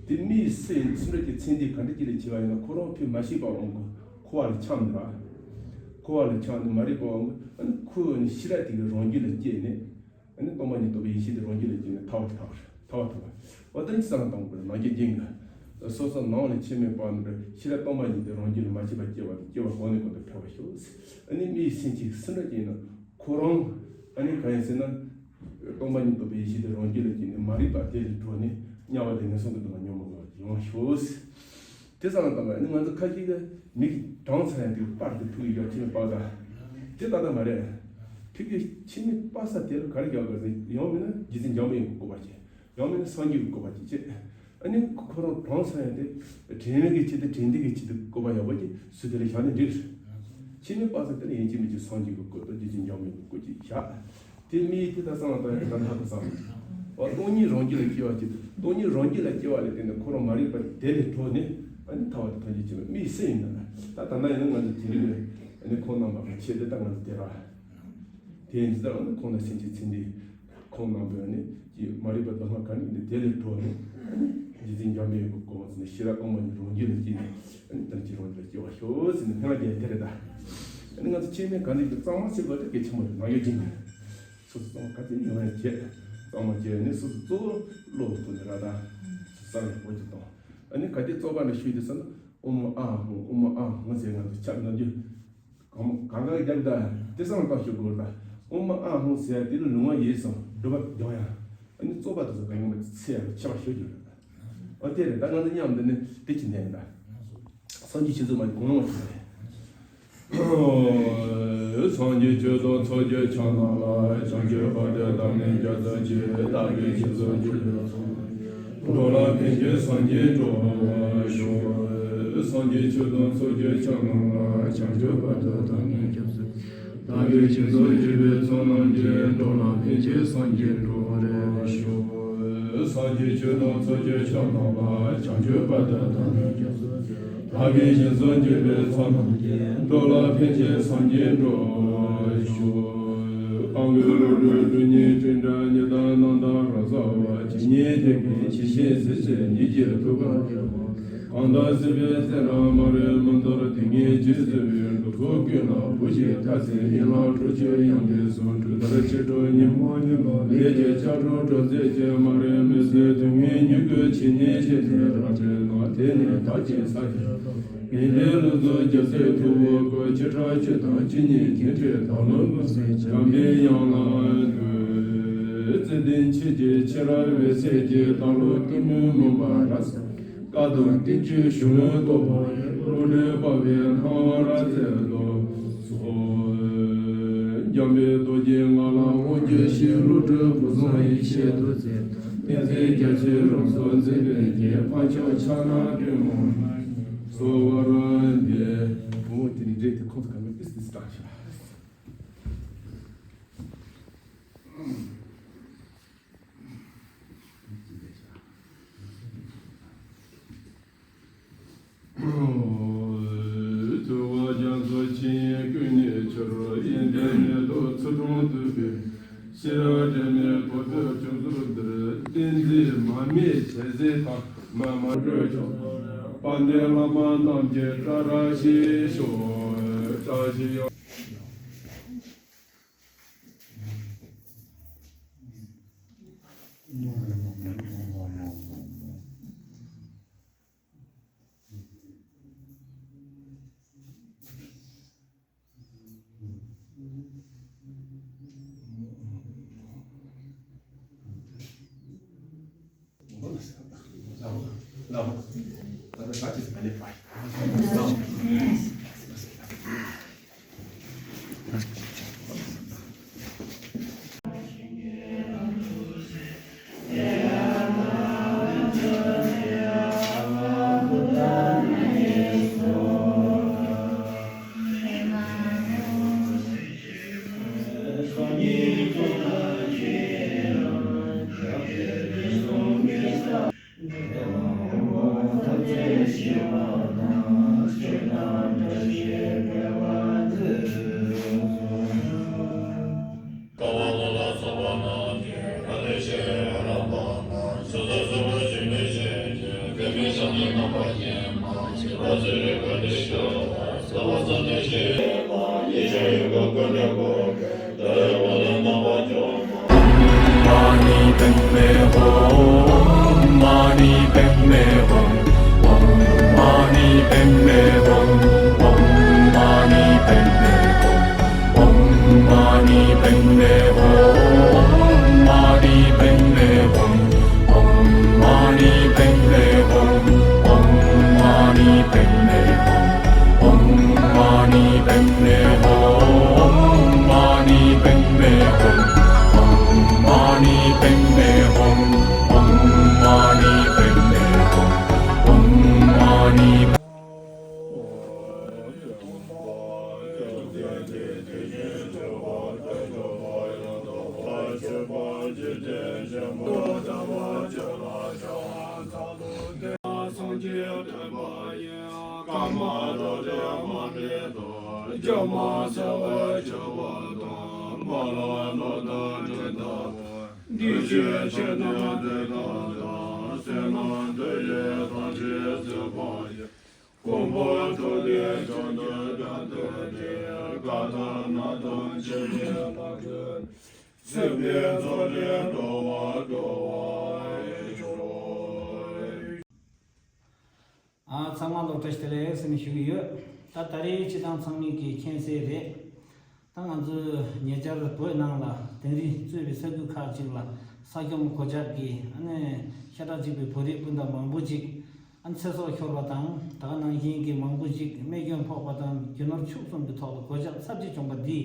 དེ་མིའི་སེམས་ཚིམ་རབ་ཀྱི་མཚན་ལྡན་ག་འདྲ་ཅིག་ལ་བྱེད་པ་ཡིན་ན་ཁོ་རང་ཕུད་མ་ཤེས་པ་འོང་གི་འཁོར་བ་ལ་འཁྱམས་ནས་ར། འཁོར་བ་ལ་འཁྱམས་ནས་མ་རིག་པ་འོང་གི་ཨ་ནི་ཁོ་ནི་ཤེས་རབ་དེ་གི་རང་རྒྱུད་ལ་སྐྱེས་ནས། ཨ་ནི་སྟོང་པ་ཉིད་རྟོགས་པའི་ཡེ་ཤེས་དེ་རང་རྒྱུད་ལ་སྐྱེས་ནས་ཐར་བ་ཐར་བ་ཐར་བ་ཐོབ་པ། འོ་ད་ནི་བསམ་བློ་བཏང་དགོས་ནང་རྒྱུད་རྒྱན་གྱི། སོ་སོ་ནང་ལ་ཆོས་མེད་པ་ནི་ཤེས་རབ་སྟོང་པ་ཉིད་དེ་རང་རྒྱུད་ལ་མ་སྐྱེས་པ་སྐྱེ་བ་དང་སྐྱེ་བ་གོང་ནས་གོང་དུ་འཕེལ་བར་ཤོག་ཨ་ནི་མིའི་སེམས་ཅན་སུ་འདྲ་ཅིག་ཡིན་ན་ཁོ་རང་ཨ་ནི་གང་ཡིན་ཟེར་ན། སྟོང་པ་ཉིད་རྟོགས་པའི་ཡེ་ཤེས་དེ་རང་རྒྱུད་ལ་སྐྱེས་ནས་མ་རིག་པ་དེ་ལས་གྲོལ་ནས་དམྱལ་བ་དང་ངན་སོང་གི་སྡུག་བསྔལ་མྱོང་མི་དགོས་པ་ཡོང་བར་ཤོག་དེ་ཙམ་ལ་བཏང་བ་ནི་ང་ཚོ་ཁ་ཅིག་གི་མིག་གྲངས་ཚང་ཡང་དེ་པར་དུ་ཕུག་ཡོད་ཁྱིམ་པ་ག་དེ་ལྟ་ལྟ་མ་རེད། ཕི་གི་ཁྱིམ་པ་ས་དེ་ལ་ག་རེ་རྒྱག་དགོས་ཟེར་ཡང་མིན་ན་རྗེ་བཙུན་འཇམ་དཔལ་ཡོན་གྱི་བཀོད་པ་བྱེད། ཡང་མིན་ན་སངས་རྒྱས་ཀྱི་བཀོད་པ་བྱེད་ཅེས། ཨ་ནི་ཁོ་རང་གྲངས་ཚང་ཡང་དེ་དྲན་མེད་ཀྱི་ཆེད་དུ་དྲན་འདི་གི་ཆེད་དུ་བཀོད་པ་ཡག་པོ་ཅིག་སུ་དེ་ལ་བཞག་ནས་འགྲིག་ཁྱིམ་པ་ས་དེ་ལ་ཡིན་གཅིག་མིན་གཅིག་སངས་རྒྱས་ཀྱི་བཀོད་དང་རྗེ་བཙུན་འཇམ་དཔལ་ཡོན་གྱི་བཀོད་ཅིག་བཞག་དེ་མིའི་དེ་ལྟ་བསམ་བློ་བཏང་ཡག་གི་ད་ལྷག་གི་བསམ། འོ་སྟོང་ཉིད་རང་རྒྱུད་ལ་སྐྱེ་བ་ཅིག་སྟོང་ཉིད་རང་རྒྱུད་ལ་སྐྱེ་བ་ལས་བརྟེན་ནས་ཁོ་རང་མ་རིག་པ་དེ་ལས་གྲོལ་ནས་ཨ་ནི་ཐར་བ་དང་ཐམས་ཅད་མཁྱེན་པ་མིའི་སེམས་ཡིན་ན་ད་ད་ལྟ་ཡིན་ན་ང་ཚོ་དེ་རིང་ནས་ཨ་ནི་ཁོང་རྣམ་པ་གི་ཆེད་དུ་ད་ང་ཚོ་དེ་ར། དེ་ཡིན་ཙང་ཨ་ནི་ཁོང་ལ་སེམས་ཅན་ཚེ་འདིའི་ཁོང་རྣམ་པ་ནི་ཀྱི་མ་རིག་པ་སྡུག་བསྔལ་ག་ནི་ཡིན་ཏེ་དེ་ལས་གྲོལ་ནས་ཨ་ནི་རྗེ་བཙུན་འཇམ་དཔལ་གྱི་གོ་འཕང་ཟེར་ནས་ཤེས་རབ་སྟོང་པ་ཉིད་རང་རྒྱུད་ལ་སྐྱེས་ནས་ཨ་ནི་ད་ཅི་རང་རྒྱུད་ལ་སྐྱེ་བར་ཤོག་ཟེར་ནས་སྨོན་ལམ་རྒྱག་དེ་རེད་ད། ཨ་ནི་ང་ཚོ་ཆེད་མེད་ག་ནས་ཀྱི་གཙང་མ་བྱེད་པ་དེ་གལ་ཆེན་པོ་རེད། ནང་ཡོད་ཅིང་སོ་སོ་གཙང་མ་ག་ཚོད་ཡོང་ཡང་བྱེད། གཙང་མ་བྱས་ནས་སོ་སོ་གཙོ་བོ་བློ་བཀོད་ནས་ར་ད་བསམ་ཡག་པོ་ཅིག་གཏོང་། ཨ་ནི་ག་དེ་གཙོ་བོ་ནས་ཞུས་དུས་ཙམ་ན་ཨོཾ་ཨཱཿཧཱུྃ་ཨོཾ་ཨཱཿཧཱུྃ་ཟེར་ང་ཚོ་ཆབ་ནང་རྒྱུ། གང་གང་ག་རྒྱབ་ད་དེ་སང་བཏང་ཞུ་དགོས་ད། ཨོཾ་ཨཱཿཧཱུྃ་ཟེར་དེ་ལ་ལུང་བ་ཡིན་སོང་སྒྲུབ་པ་སྦྱོང་ཡ། ཨ་ནི་རྩོད་པ་དེ་ཚོ་གང་ཡོང་བ་ཚེ་ཡང་ཆེ་བ་ཞུ་རྒྱུ་རེད། ཨ་དེ་རེད་ད་ང་ཚོ་མཉམ་དུ་ནི་དེ་ཅི་ནས་ད། སངས་རྒྱས་ཆོས་ཚོགས་མ་གོང་ལོང་བ་ཞིག་རེད། སངས་རྒྱས་ཆོས་དང་ཚོགས་ཀྱི་མཆོག་རྣམས་ལ། བྱང་ཆུབ་བར་དུ་བདག་ནི་སྐྱབས་སུ་མཆི། བདག་གིས་སྦྱིན་སོགས་བགྱིས་པའི་ཚོགས་རྣམས་ཀྱིས། འགྲོ་ལ་ཕན་ཕྱིར་སངས་རྒྱས་འགྲུབ་པར་ཤོག་སངས་རྒྱས་ཆོས་དང་ཚོགས་ཀྱི་མཆོག་རྣམས་ལ། བྱང་ཆུབ་བར་དུ་བདག་ནི་སྐྱབས་སུ། བདག་གིས་སྦྱིན་སོགས་བགྱིས་པའི་ཚོགས་རྣམས་ཀྱིས། འགྲོ་ལ་ཕན་ཕྱིར་སངས་རྒྱས་འགྲུབ་པར་ཤོག་སངས་རྒྱས་ཆོས་དང་ཚོགས་ཀྱི་མཆོག་རྣམས་ལ། བྱང་ཆུབ་བར་དུ་བདག་ནི་སྐྱབས་སུ། བདག་གིས་སྦྱིན་སོགས་བགྱིས་པའི་ཚོགས་རྣམས་ཀྱིས། འགྲོ་ལ་ཕན་ཕྱིར་སངས་རྒྱས་འགྲུབ་པར་ཤོག་གང་གི་བློ་གྲོས་གྲུབ་བརྙེས་སྤྲིན་བྲལ་ཉི་ལྟར་ནམ་མཁའ་རབ་གསལ་བ། ཇི་སྙེད་དད་ཀྱི་ཇི་བཞིན་གཟིགས་ཕྱིར་ཉིད་ཀྱི་ཐུགས་ཀར་བསྐྱེད་པ། གང་དག་སྲིད་པའི་ཚེ་རབས་མ་རིག་མུན་འཐུམས་དུས་ངན་འཇིགས་གསོ་བའི། འགྲོ་ཚོགས་ཀུན་ལ་བུ་ཞིག་ཐར་ཚེ་ཡན་ལག་ཁྲོ་ཆུ་ཡང་ལྡན་གསུམ། དྲོད་ལྟར་ཕྱི་དྲོ་ཉིན་མོ་ཉིན་མོ་ལས་ཀྱི་ཆར་འབབ་སྒྲོ་འཛིན་གྱི། མ་རིག་མུན་སེལ་དུས་ངན་མྱུ་གུ་ཇི་སྙེད་ཕྱིན་ཏེ་རབ་བྲལ་ན། དེ་ནི་བདག་གི་ས་ཡི་ངན་ལས་ལུས་ཚོགས་རྒྱལ་སྲས་ཐུ་བོ་བཀོད། ཕྱི་དྲག་ཆུ་དང་ཇི་སྙེད་ཉི་ཁྲི་དག་ལོ་ཀུན་གསལ་འཇམ་པའི་དབྱངས་ལ་འདུད། ཚེ་འདི་ཕྱི་ཀྱི་ཕྱི་རབས་འོད་གསལ་གྱི། བདག་བློ་གཏི་མུག་མུན་པ་རབ་བསལ། བཀའ་དང་བསྟན་བཅོས་གཞུང་ལུགས་རྟོགས་པ་ཡི། བློ་གྲོས་སྤར་བའི་སྣང་བ་རབ་གསལ་རྡོ་སོགས། འཇམ་དཔལ་རྡོ་རྗེ་ངག་དབང་དབང་རྒྱལ་ཞེས། བློ་གྲོས་ཕུན་སུམ་ཡེ་ཤེས་རྡོ་རྗེ། བསྟན་འཛིན་རྒྱ་མཚོའི་རང་གཟུགས་འཛིན་པའི་རྒྱན། འཕགས་མཆོག་ཕྱག་ན་པདྨོ་གསོལ་བར་འདེབས། བུ་མོ་དེ་ནི་འདྲེ་དེ་ཁོང་ཚོ་ག་མེད་ཏིས་ཏིས་བཏང་ཤག་ཐུབ་པ་རྒྱ་མཚོ་ཆེན་ཀུན་གཉིས་ཆུ་རུ་ཡོན་ཏན་མེ་ཏོག་ཚུལ་ཁྲིམས་བཏུད་པའི་ཤེས་རབ་དྲི་མེད་པོ་ཏི་བཅུ་ཟུར་འདིར་བསྟན་འཛིན་མ་སྨད་ཞལ་གཟིགས་དང་མ་མ་སྤྲོས་ཆོག་དཔལ་ལྡན་བླ་མ་རྣམས་ཀྱི་བཀྲ་ར་ཤིས་ཤོག་བཀྲ་ཤིས་ཡོང་། No, but the fact is, many fine. Mani padme hum, mani padme hum, hum mani padme hum, hum mani padme hum, hum mani padme hum, hum mani padme hum, hum mani padme hum, hum mani padme hum. Om mani padme hum, om mani padme hum, om mani padme hum, om mani padme hum, om mani ཨ། ཚང་མ་ལ་བཀྲ་ཤིས་བདེ་ལེགས་ཟེར་ནས་ཞུ་གི་ཡོད། ད་ད་རེས་སྤྱི་བཏང་ཚང་མས་ཀྱི་མཁྱེན་གསལ་རེད། ད་ང་ཚོའི་ཉེ་ཆར་བོད་ནང་ལ་དིང་རི་གཙོས་པའི་ས་ཁུལ་ཁག་ཅིག་ལ་ས་ཁྱོན་གོད་ཆག་གིས་ཨ་ནི་ཤ་ཁྲག་གཅིག་པའི་བོད་རིགས་སྤུན་ཟླ་མང་པོ་ཅིག་ཨ་ནི་ཚེ་སྲོག་ཤོར་བ་དང་། ད་ག་ནང་བཞིན་གྱི་མང་པོ་ཅིག་རྨས་སྐྱོན་ཕོག་པ་དང་། རྒྱུ་ནོར་ཕྱུགས་གསུམ་གྱི་ཐོག་ལ་གོད་ཆག་ཚབས་ཆེ་བྱུང་བ་འདི་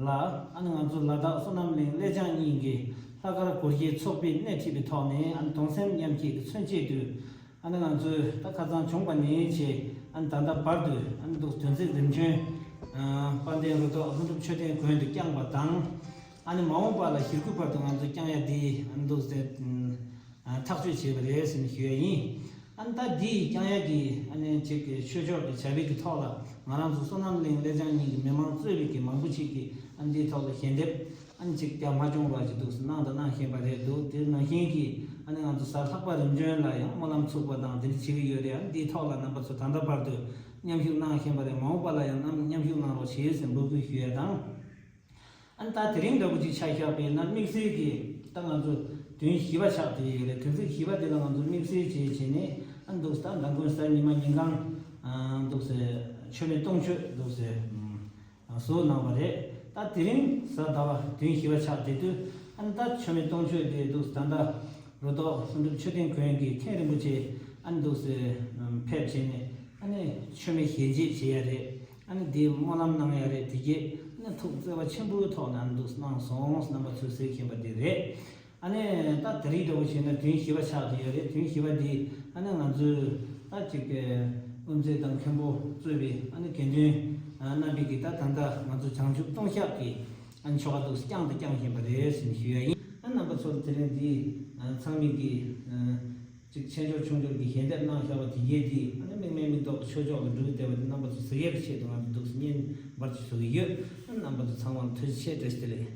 ལ། ཨ་ནི་ང་ཚོ་ལ་དྭགས་བསོད་ནམས་གླིང་གླེ་བྱང་གཉིས་ཀྱི་ལྷག་དཀར་སྒོར་གྱི་ཚོགས་པས་སྣེ་ཁྲིད་པའི་ཐོག་ནས། ཨ་ནི་གདུང་སེམས་མཉམ་སྐྱེད་ཀྱི་མཚོན་བྱེད་དུ། ཨ་ནི་ང་ཚོས་ད་ཁ་སང་བྱུང་བ་ནས་བྱས། ཨ་ནི་ད་ལྟ་བར་དུ། ཨ་ནི་འདུག་དོན་ཚིག་རིམ་བྱོན། ཨ། དཔལ་ལྡན་རུ་ཐོག་ལྷུན་གྲུབ་མཆོད་རྟེན་དགོན་དུ་བསྐྱངས་པ་དང་། ཨ་ནི་མ་འོངས་པ་ལ་ཞེ་དགུ་བར་དུ་ང་ཚོས་བསྐྱང་ཡ་འདི། ཨ་ནི་འདུག་ཟེར། ཨ། ཐག་གཅོད་བྱས་པ་རེད་ཟེར་ནས་ཞུ་ཡ་ཡིན། ཨ་ནི་ད་འདི་བསྐྱང་ཡ་གི། ཨ་ནི་ཅིག་གི་ཆོས་ཕྱོགས་ཀྱི་བྱ་བའི་གི་ཐོག་ལ། ང་རང་ཚོ་བསོད་ནམས་གླིང་གླེ་བྱང་གཉིས་ཀྱི་མི་མང་གཙོས་པའི་གི་མང་པོ་ཅིག་གིས། ཨ་ནི་འདིའི་ཐོག་ལ་ཞལ་འདེབས། ཨ་ནི་ཅིག་ཀྱང་མ་བྱུང་བ་ཅིག་འདུག་གནང་དང་གནང་བཞིན་པ་རེད་འདུག་དེ་ནང་བཞིན་གྱི། ཨ་ནི་ང་ཚོ་གཟའ་ལྷག་པ་རིམ་བྱོན་ལ་ཡང་སྨོན་ལམ་ཚུགས་པ་དང་དེ་འདྲ་བྱེད་ཀྱི་ཡོད་རེད། ཨ་ནི་འདིའི་ཐོག་ལ་རྣམ་པ་ཚོ་ད་ལྟ་བར་དུ་མཉམ་ཞུགས་གནང་བཞིན་པ་རེད། མ་འོངས་པ་ལ་ཡང་རྣམ་མཉམ་ཞུགས་གནང་རོགས་བྱེད་ཟེར་འབོད་སྐུལ་ཞུ་ཡ་དང་། ཨ་ནི་ད་དེ་རིང་འདྲ་པོ་ཅིག་ཆ་བཞག་པ་ཡིན་ན། དམིགས་བསལ་གྱི་ད་ང་ཚོ་དོན་བཞི་པ་ཆགས་བསྡད་ཡོད་རེད། དོན་ཚིག་བཞི་པ་དེ་ལ་ང་ཚོ་དམིགས་བསལ་བྱས་བྱས་ནས། ཨ་ནི་འདུག་ད་མདང་དགོང་གཟའ་ཉི་མ་ཉིན་གང་། ཨ། འདུག་སེ་མཆོད་མེ་སྟོང་མཆོད་འདུག་སེ། ཨ། བཟོ་གནང་བ་རེད། ད་དེ་རིང་གཟའ་ཟླ་བ་དོན་བཞི་པ་ཆགས་བསྡད་དུས། ཨ་ནི་ད་མཆོད་མེ་སྟོང་མཆོད་དེ་འདུག་ད་ལྟ་རུ་ཐོག་ལྷུན་གྲུབ་མཆོད་རྟེན་དགོན་གྱི་མཁན་རིན་པོ་ཆེ། ཨ་ནི་འདུག་སེ་ཕེབས་བྱས་ནས། ཨ་ནི་མཆོད་མེ་ཞལ་འབྱེད་བྱེད་ཡ་རེད། ཨ་ནི་དེའི་སྨོན་ལམ་གནང་ཡ་རེད། དེ་རྗེས་ཨ་ནི་ཐུགས་བརྩེ་བ་ཆེན་པོའི་ཐོག་ནས། ཨ་ནི་འདུག་གནང་སོང་། རྣམ་པ་ཚོས་གཟིགས་བཞིན་པ་འདི་རེད། ཨ་ནི་ད་དེ་རིང་འདྲ་པོ་བྱས་ན་དོན་བཞི་པ་ཆགས་བསྡད་ཡོད་རེད། དོན་བཞི་པ་འདི་ཨ་ནི་ང་ཚོའི་ད་ཅིག་གི་དབུ་མཛད་དང་མཁན་པོ་གཙོས་པའི། ཨ་ནི་དགེ་འདུན་རྣམ་པས་ཀྱིས་ད་ད་ལྟ་ང་ཚོ་བྱང་ཆུབ་སྟོང་ཞབས་ཀྱི། ཨ་ནི་ཆོ་ག་འདུག་བསྐྱངས་དང་བསྐྱང་བཞིན་པ་རེད་ཟེར་ནས་ཞུ་ཡ་ཡིན། ཨ་ནི་རྣམ་པ་ཚོར་དེ་རིང་འདི། ཨ། ཚང་མས་ཀྱིས། ཨ། ཅིག་ཆེ་འབྱོར་ཆུང་འབྱོར་གྱི་ཞལ་འདེབས་གནང་བཞག་པ་དེ་གས་འདི། ཨ་ནི་དམིགས་མེད་མིག་ཏོག་གི་ཆོས་ཕྱོགས་ལ་འགྲོ་གི་བསྡད་པ་འདི། རྣམ་པ་ཚོ་གཟིགས་ཡག་གི་ཆེད་དུ་ང་ཚོ་འདུག་སེ་བརྙན་འབར་ཅིག་བཟོ་གི་ཡོད། ཨ་ནི་རྣམ་པ་ཚོ་ཚང་མ་ལ་ཐུགས་རྗེ་ཆེ། བཀྲ་ཤིས་བདེ་ལེགས།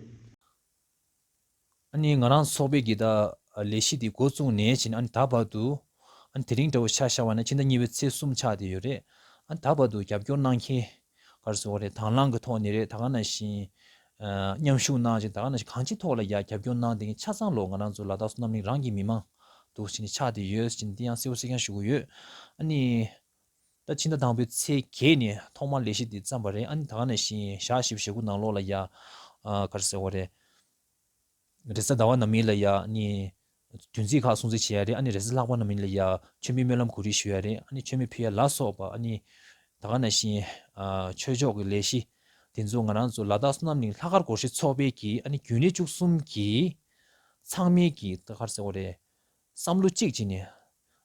ཨ་ནི་ང་རང་ཚོགས་པའི་གི་ད་ལས་གཞི་འདི་འགོ་བཙུགས་ནས་བྱས་ནས། ཨ་ནི་ད་བར་དུ། ཨ་ནི་དེ་རིང་འདྲ་པོ་ཆ་བཞག་པ་ན་ཕྱི་ཟླ་གཉིས་པའི་ཚེས་གསུམ་ཆགས་བསྡད་ཡོད་རེད། ཨ་ནི་ད་བར་དུ་རྒྱབ་སྐྱོར་གནང་མཁན། ག་རེ་ཟེར་དགོས་རེད། དང་བླངས་ཀྱི་ཐོག་ནས་རེད། ད་ག་ནང་བཞིན། ཨ། མཉམ་ཞུགས་གནང་བྱས། ད་ག་ནང་བཞིན་གང་ཅིའི་ཐོག་ལ་ཡ་རྒྱབ་སྐྱོར་གནང་བསྡད་མཁན་ཆ་ཚང་ལོ། ང་རང་ཚོ་ལ་དྭགས་བསོད་ནམས་གླིང་རང་གི་མི་མང་འདུག་སེ་བྱས་ནས་ཆགས་བསྡད་ཡོད་ཟེར་ནས་འདི་ཡང་གསལ་པོ་གསལ་རྐྱང་ཞུ་གི་ཡོད། ཨ་ནི་ད་ཕྱི་ཟླ་དང་པོའི་ཚེས་བརྒྱད་ནས་ཐོག་མར་ལས་གཞི་འདི་བརྩམས་པ་རེད། ཨ་ནི་ད་ག་ནང་བཞིན་ཞག་བཞི་བཅུ་ཞེ་དགུ་ནང་ལོགས་ལ་ཡ། ཨ། ག་རེ་ཟེར་དགོས་རེད། རེས་གཟའ་ཟླ་བ་ནམ་ཡིན་ལ་ཡ། ཨ་ནི་ བདུན་ཚིགས་ཁག་སྲུང་བརྩི་བྱེད་ཡ་རེད། ཨ་ནི་རེས་གཟའ་ལྷག་པ་རྣམས་ཡིན་ལ་ཡ་མཆོད་མེ་སྨོན་ལམ་གོ་སྒྲིག་ཞུ་ཡ་རེད། ཨ་ནི་མཆོད་མེ་ཕུལ་ཡ་ལ་སོགས་པ། ཨ་ནི་ད་ག་ནང་བཞིན་ཨ་ཆོས་ཕྱོགས་ཀྱི་ལས་གཞི་དེ་ཚོ་ང་རང་ཚོ་ལ་དྭགས་བསོད་ནམས་གླིང་ལྷག་དཀར་སྒོར་གཞས་ཚོགས་པའི་གི་ཨ་ནི་རྒྱུན་ལས་བཅུ་གསུམ་གི་ཚང་མའི་གི་ད་ག་རེ་ཟེར་དགོས་རེད། བསམ་བློ་གཅིག་བྱས་ནས།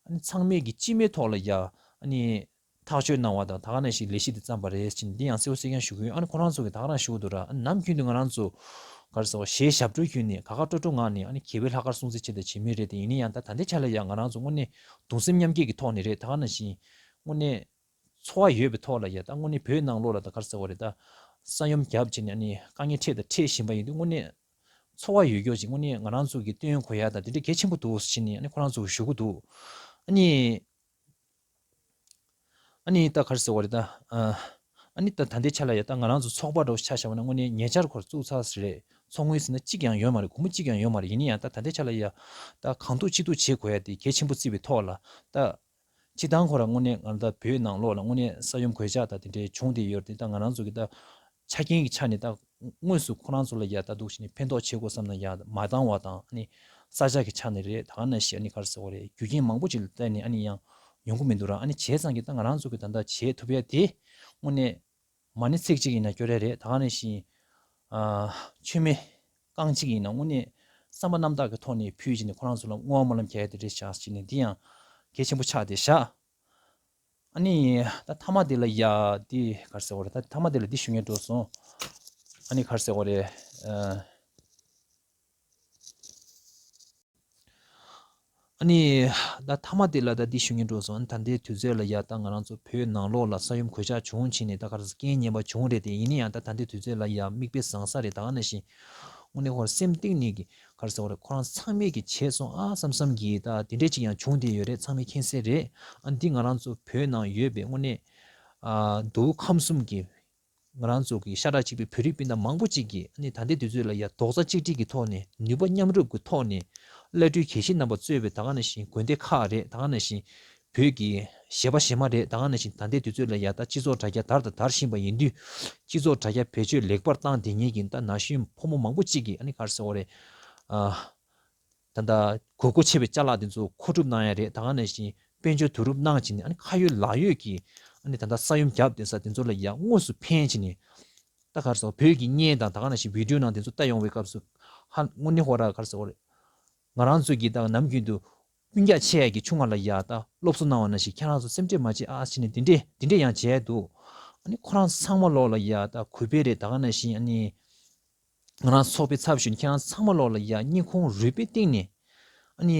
ཨ་ནི་ཚང་མས་ཀྱི་སྤྱི་མོས་ཐོག་ལ་ཡ། ཨ་ནི་ཐག་གཅོད་གནང་བ་དང་། ད་ག་ནང་བཞིན་ལས་གཞི་འདི་བརྩམས་པ་རེད་ཅེས་འདི་ཡང་གསལ་པོ་གསལ་རྐྱང་ཞུ་གི་ཡོད། ཨ་ནི་ཁོ་རང་ཚོ་གི་ད་ག་རང་ཞུ་གི་འདུག་ར། ཨ་ནི་ནམ་རྒྱུན་དུ་ང་རང་ཚོ་ག་རེ་ཟེར་བ། གཞས་ཞབས་བྲོ་བརྒྱུད་ནས་དགའ་དགའ་སྤྲོ་སྤྲོ་ངང་ནས། ཨ་ནི་དགེ་བའི་ལྷག་དཀར་སྲུང་བརྩི་ཆེད་དུ་བྱེད་མུས་རེད་དེ། ཡིན་ན་ཡང་ད་ད་ལྟའི་ཆ་ལ་ཡ་ང་རང་ཚོ་དངོས་གནས་གདུང་སེམས་མཉམ་སྐྱེད་ཀྱི་ཐོག་ནས་རེད། ད་ག་ནང་བཞིན་དངོས་གནས་ཚོར་བ་ཡོད་པའི་ཐོག་ལ་ཡ། ད་དངོས་གནས་བོད་ནང་ལོགས་ལ་ད་ག་རེ་ཟེར་བ་རེད། ད་ས་ཡོམ་བརྒྱབ་བྱས་ནས། ཨ་ནི་དཀའ་ངལ་འཕྲད་དང་འཕྲད་བཞིན་པ་ཡིན་དུས། དངོས་གནས་ཚོར་བ་ཡོད་རྒྱུ་ཅིག་དངོས་གནས་ང་རང་ཚོ་གིས་བཏོན་དགོས་ཡ་ད་དེ་འདྲ་གལ་ཆེན་པོ་འདུག་ཟེར་ནས། ཨ་ནི་ཁོ་རང་ཚོ་ཞུ་གི་འདུག། ཨ་ནི། ཨ་ནི་ད་ག་རེ་ཟེར་བ་རེད་ད། ཨ་ནི་ད་ད་ལྟའི་ཆ་ལ་ཡ་ད་ང་རང་ཚོ་ཚོགས་པ་འདྲ་བོ་ཆ་བཞག་པ་ན་དངོས་གནས་ཉེ་ཆར་ཁོ་ར་བཙུགས་ཚར་ཟིན་རེད། ཚོགས་དངུལ་ཟེར་ན་གཅིག་ཀྱང་ཡོད་མ་རེད། སྒོར་མོ་གཅིག་ཀྱང་ཡོད་མ་རེད། ཡིན་ན་ཡང་ད་ད་ལྟའི་ཆ་ལ་ཡ་ད་གང་ཐུབ་ཅི་ཐུབ་བྱེད་དགོས་ཡ་དེ་གལ་ཆེན་པོ་བརྩིས་པའི་ཐོག་ལ། ད་སྤྱིར་བཏང་ཁོ་ར་དངོས་གནས་ང་ད་བོད་ནང་ལོགས་ལ་དངོས་གནས་ས་ཡོམ་གོད་ཆག་ད་དེ་འདྲའི་བྱུང་བསྡད་ཡོད་རེད། ད་ང་རང་ཚོ་གི་ད་ཆ་རྐྱེན་གྱི་ཆ་ནས་ད་དངོས་སུ་ཁོ་རང་ཚོ་ལ་ཡ་ད་འདུག་བྱས་ནས་ཕན་ཐོགས་བྱེད་དགོས་བསམ་ན་ཡ་མ་འདང་བ་དང་། ཨ་ནི་ས་ཆ་གི་ཆ་ནས་རེད། ད་ག་ནང་བཞིན་ཨ་ནི་ག་རེ་ཟེར་བ་རེད། རྒྱུ་རྐྱེན་མང་པོ་ཅིག་ལ་བརྟེན་ནས་ཨ་ནི་ཡང་ཡོང་གི་མི་འདུག་ར། ཨ་ནི་བྱས་ཙང་གི་ད་ང་རང་ཚོ་གི་ད་ལྟ་བྱེད་ཐུབ་ཡ་དེ་དངོས་གནས་མ་ཎི་ཚིག་གཅིག་ཡིན་ན་སྐྱོར་ཡ་རེད། ད་ག་ནང་བཞིན་ཨ་མཆོད་མེ་རྐང་གཅིག་ཡིན་ན་དངོས་གནས་བསམ་པ་རྣམ་དག་གི་ཐོག་ནས་ཕུལ་བྱས་ནས་ཁོ་རང་ཚོ་ལ་བསྔོ་བ་སྨོན་ལམ་རྒྱག་ཡ་དེ་རེད་བཞག་བྱས་ནས། འདི་ཡང་གལ་ཆེན་པོ་ཆགས་བསྡད་བཞག། ཨ་ནི་ད་མཐའ་མ་དེ་ལ་ཡ་འདི་ག་རེ་ཟེར་བ་རེད། ད་མཐའ་མ་དེ་ལ་འདི་ཞུ་སྙིང་འདོད་སོང་། ཨ་ནི་ག་རེ་ཟེར་བ་རེད། ཨ་ཨ་ནི་ད་མཐའ་མ་དེ་ལ་ད་འདི་ཞུ་སྙིང་འདོད་སོང་། ཨ་ནི་ད་ལྟའི་དུས་ཚོད་ལ་ཡ་ད་ང་རང་ཚོ་བོད་ནང་ལོགས་ལ་ས་ཡོམ་གོད་ཆག་བྱུང་བྱས་ནས་ད་ག་རེ་ཟེར། རྐྱེན་ངན་པ་བྱུང་རེད་དེ། ཡིན་ན་ཡང་ད་ད་ལྟའི་དུས་ཚོད་ལ་ཡ་མིག་དཔེ་བཟང་ས་རེད། ད་ག་ནང་བཞིན་དངོས་གནས་ཁོ་རང་སེམས་གཏིང་ནས་ཀྱི་ག་རེ་ཟེར་བ་རེད། ཁོ་རང་ཚང་མས་ཀྱི་བྱས་སོང་ཨ་བསམ་བསམ་གྱི་ད་དེ་འདྲས་ཅིག་ཡང་བྱུང་བསྡད་ཡོད་རེད། ཚང་མས་མཁྱེན་གསལ་རེད། ཨ་འདི་ང་རང་ཚོ་བོད་ནང་ཡོད་པའི་དངོས་གནས་ཨ་མདོ་དབུས་ཁམས་གསུམ་གྱི་ང་རང་ཚོ་གི་ཤ་ཁྲག་གཅིག་པའི་བོད་རིགས་སྤུན་ཟླ་མང་པོ་ཅིག་གིས་ཨ་ནི་ད་ལྟའི་དུས་ཚོད་ལ་ཡ་རྡོག་རྩ་གཅིག་སྒྲིལ་གྱི་ཐོག་ནས། ནུས་པ་མཉམ་རུབ་ཀྱི་ཐོག་ནས། བླ་སྤྲུལ་དགེ་བཤེས་རྣམ་པ་གཙོས་པའི་ད་ག་ནང་བཞིན་དགོན་སྡེ་ཁག་རེད། ད་ག་ནང་བཞིན་བོད་ཀྱི་གཞས་པ་གཞས་མ་རེད། ད་ག་ནང་བཞིན་ད་ལྟའི་དུས་ཚོད་ལ་ཡ་ད་སྤྱི་ཚོགས་དྲ་རྒྱ་དར་དང་དར་བཞིན་པ་ཡིན་དུས། སྤྱི་ཚོགས་དྲ་རྒྱ་བེད་སྤྱོད་ལེགས་པར་བཏང་བསྡད་མཁན་གྱི་ད་ན་གཞོན་ཕོ་མོ་མང་པོ་ཅིག་གིས་ཨ་ནི་ག་རེ་ཟེར་བ་རེད། ཨ་ད་ལྟ་དགོས་མཁོ་ཆེ་བའི་ཅ་ལག་དེ་ཚོ་མཁོ་སྒྲུབ་གནང་ཡ་རེད། ད་ག་ནང་བཞིན་དཔལ་འབྱོར་བསྡུ་རུབ་གནང་བྱས་ནས། ཨ་ནི་ཁ་ཡོད་ལག་ཡོད་ཀྱིས་ཨ་ནི་ད་ལྟ་ས་ཡོམ་བརྒྱབ་བསྡད་ས་དེ་ཚོ་ལ་ཡ་དངོས་སུ་ཕན་བྱས་ནས། ད་ག་རེ་ཟེར། བོད་ཀྱི་བརྙན་དང་ད་ག་ནང་བཞིན་བི་ཌིའོ་ནང་དེ་ཚོ་ལྟ་ཡོང་བའི་སྐབས་སུ། ཧ་དངོས་གནས་ཧོ་ར་ག་རེ་ཟེར་བ་རེད། ང་རང་ཚོ་གིས་ད་ནམ་རྒྱུན་དུ་སྤུན་ཀྱག་ཆེ་ཡ་གི་ཆུང་བ་ལ་ཡ་ད་སློབ་གསོ་གནང་བ་ནང་བཞིན། ཁྱེད་རང་ཚོ་སེམས་ཁྲལ་མ་བྱེད་ཨ་ཟེར་ནས་དེ་འདྲས་དེ་འདྲས་ཡང་བྱས་འདུག། ཨ་ནི་ཁོ་རང་ཚང་མ་ལོག་ལ་ཡ་ད་གུས་པས་རེད། ད་ག་ནང་བཞིན་ཨ་ནི་ང་རང་ཚོགས་པའི་ཚབ་ཞུས་ནས་ཁྱེད་རང་ཚང་མ་ལོག་ལ་ཡ་སྙིང་ཁོང་རུས་པའི་གཏིང་ནས། ཨ་ནི་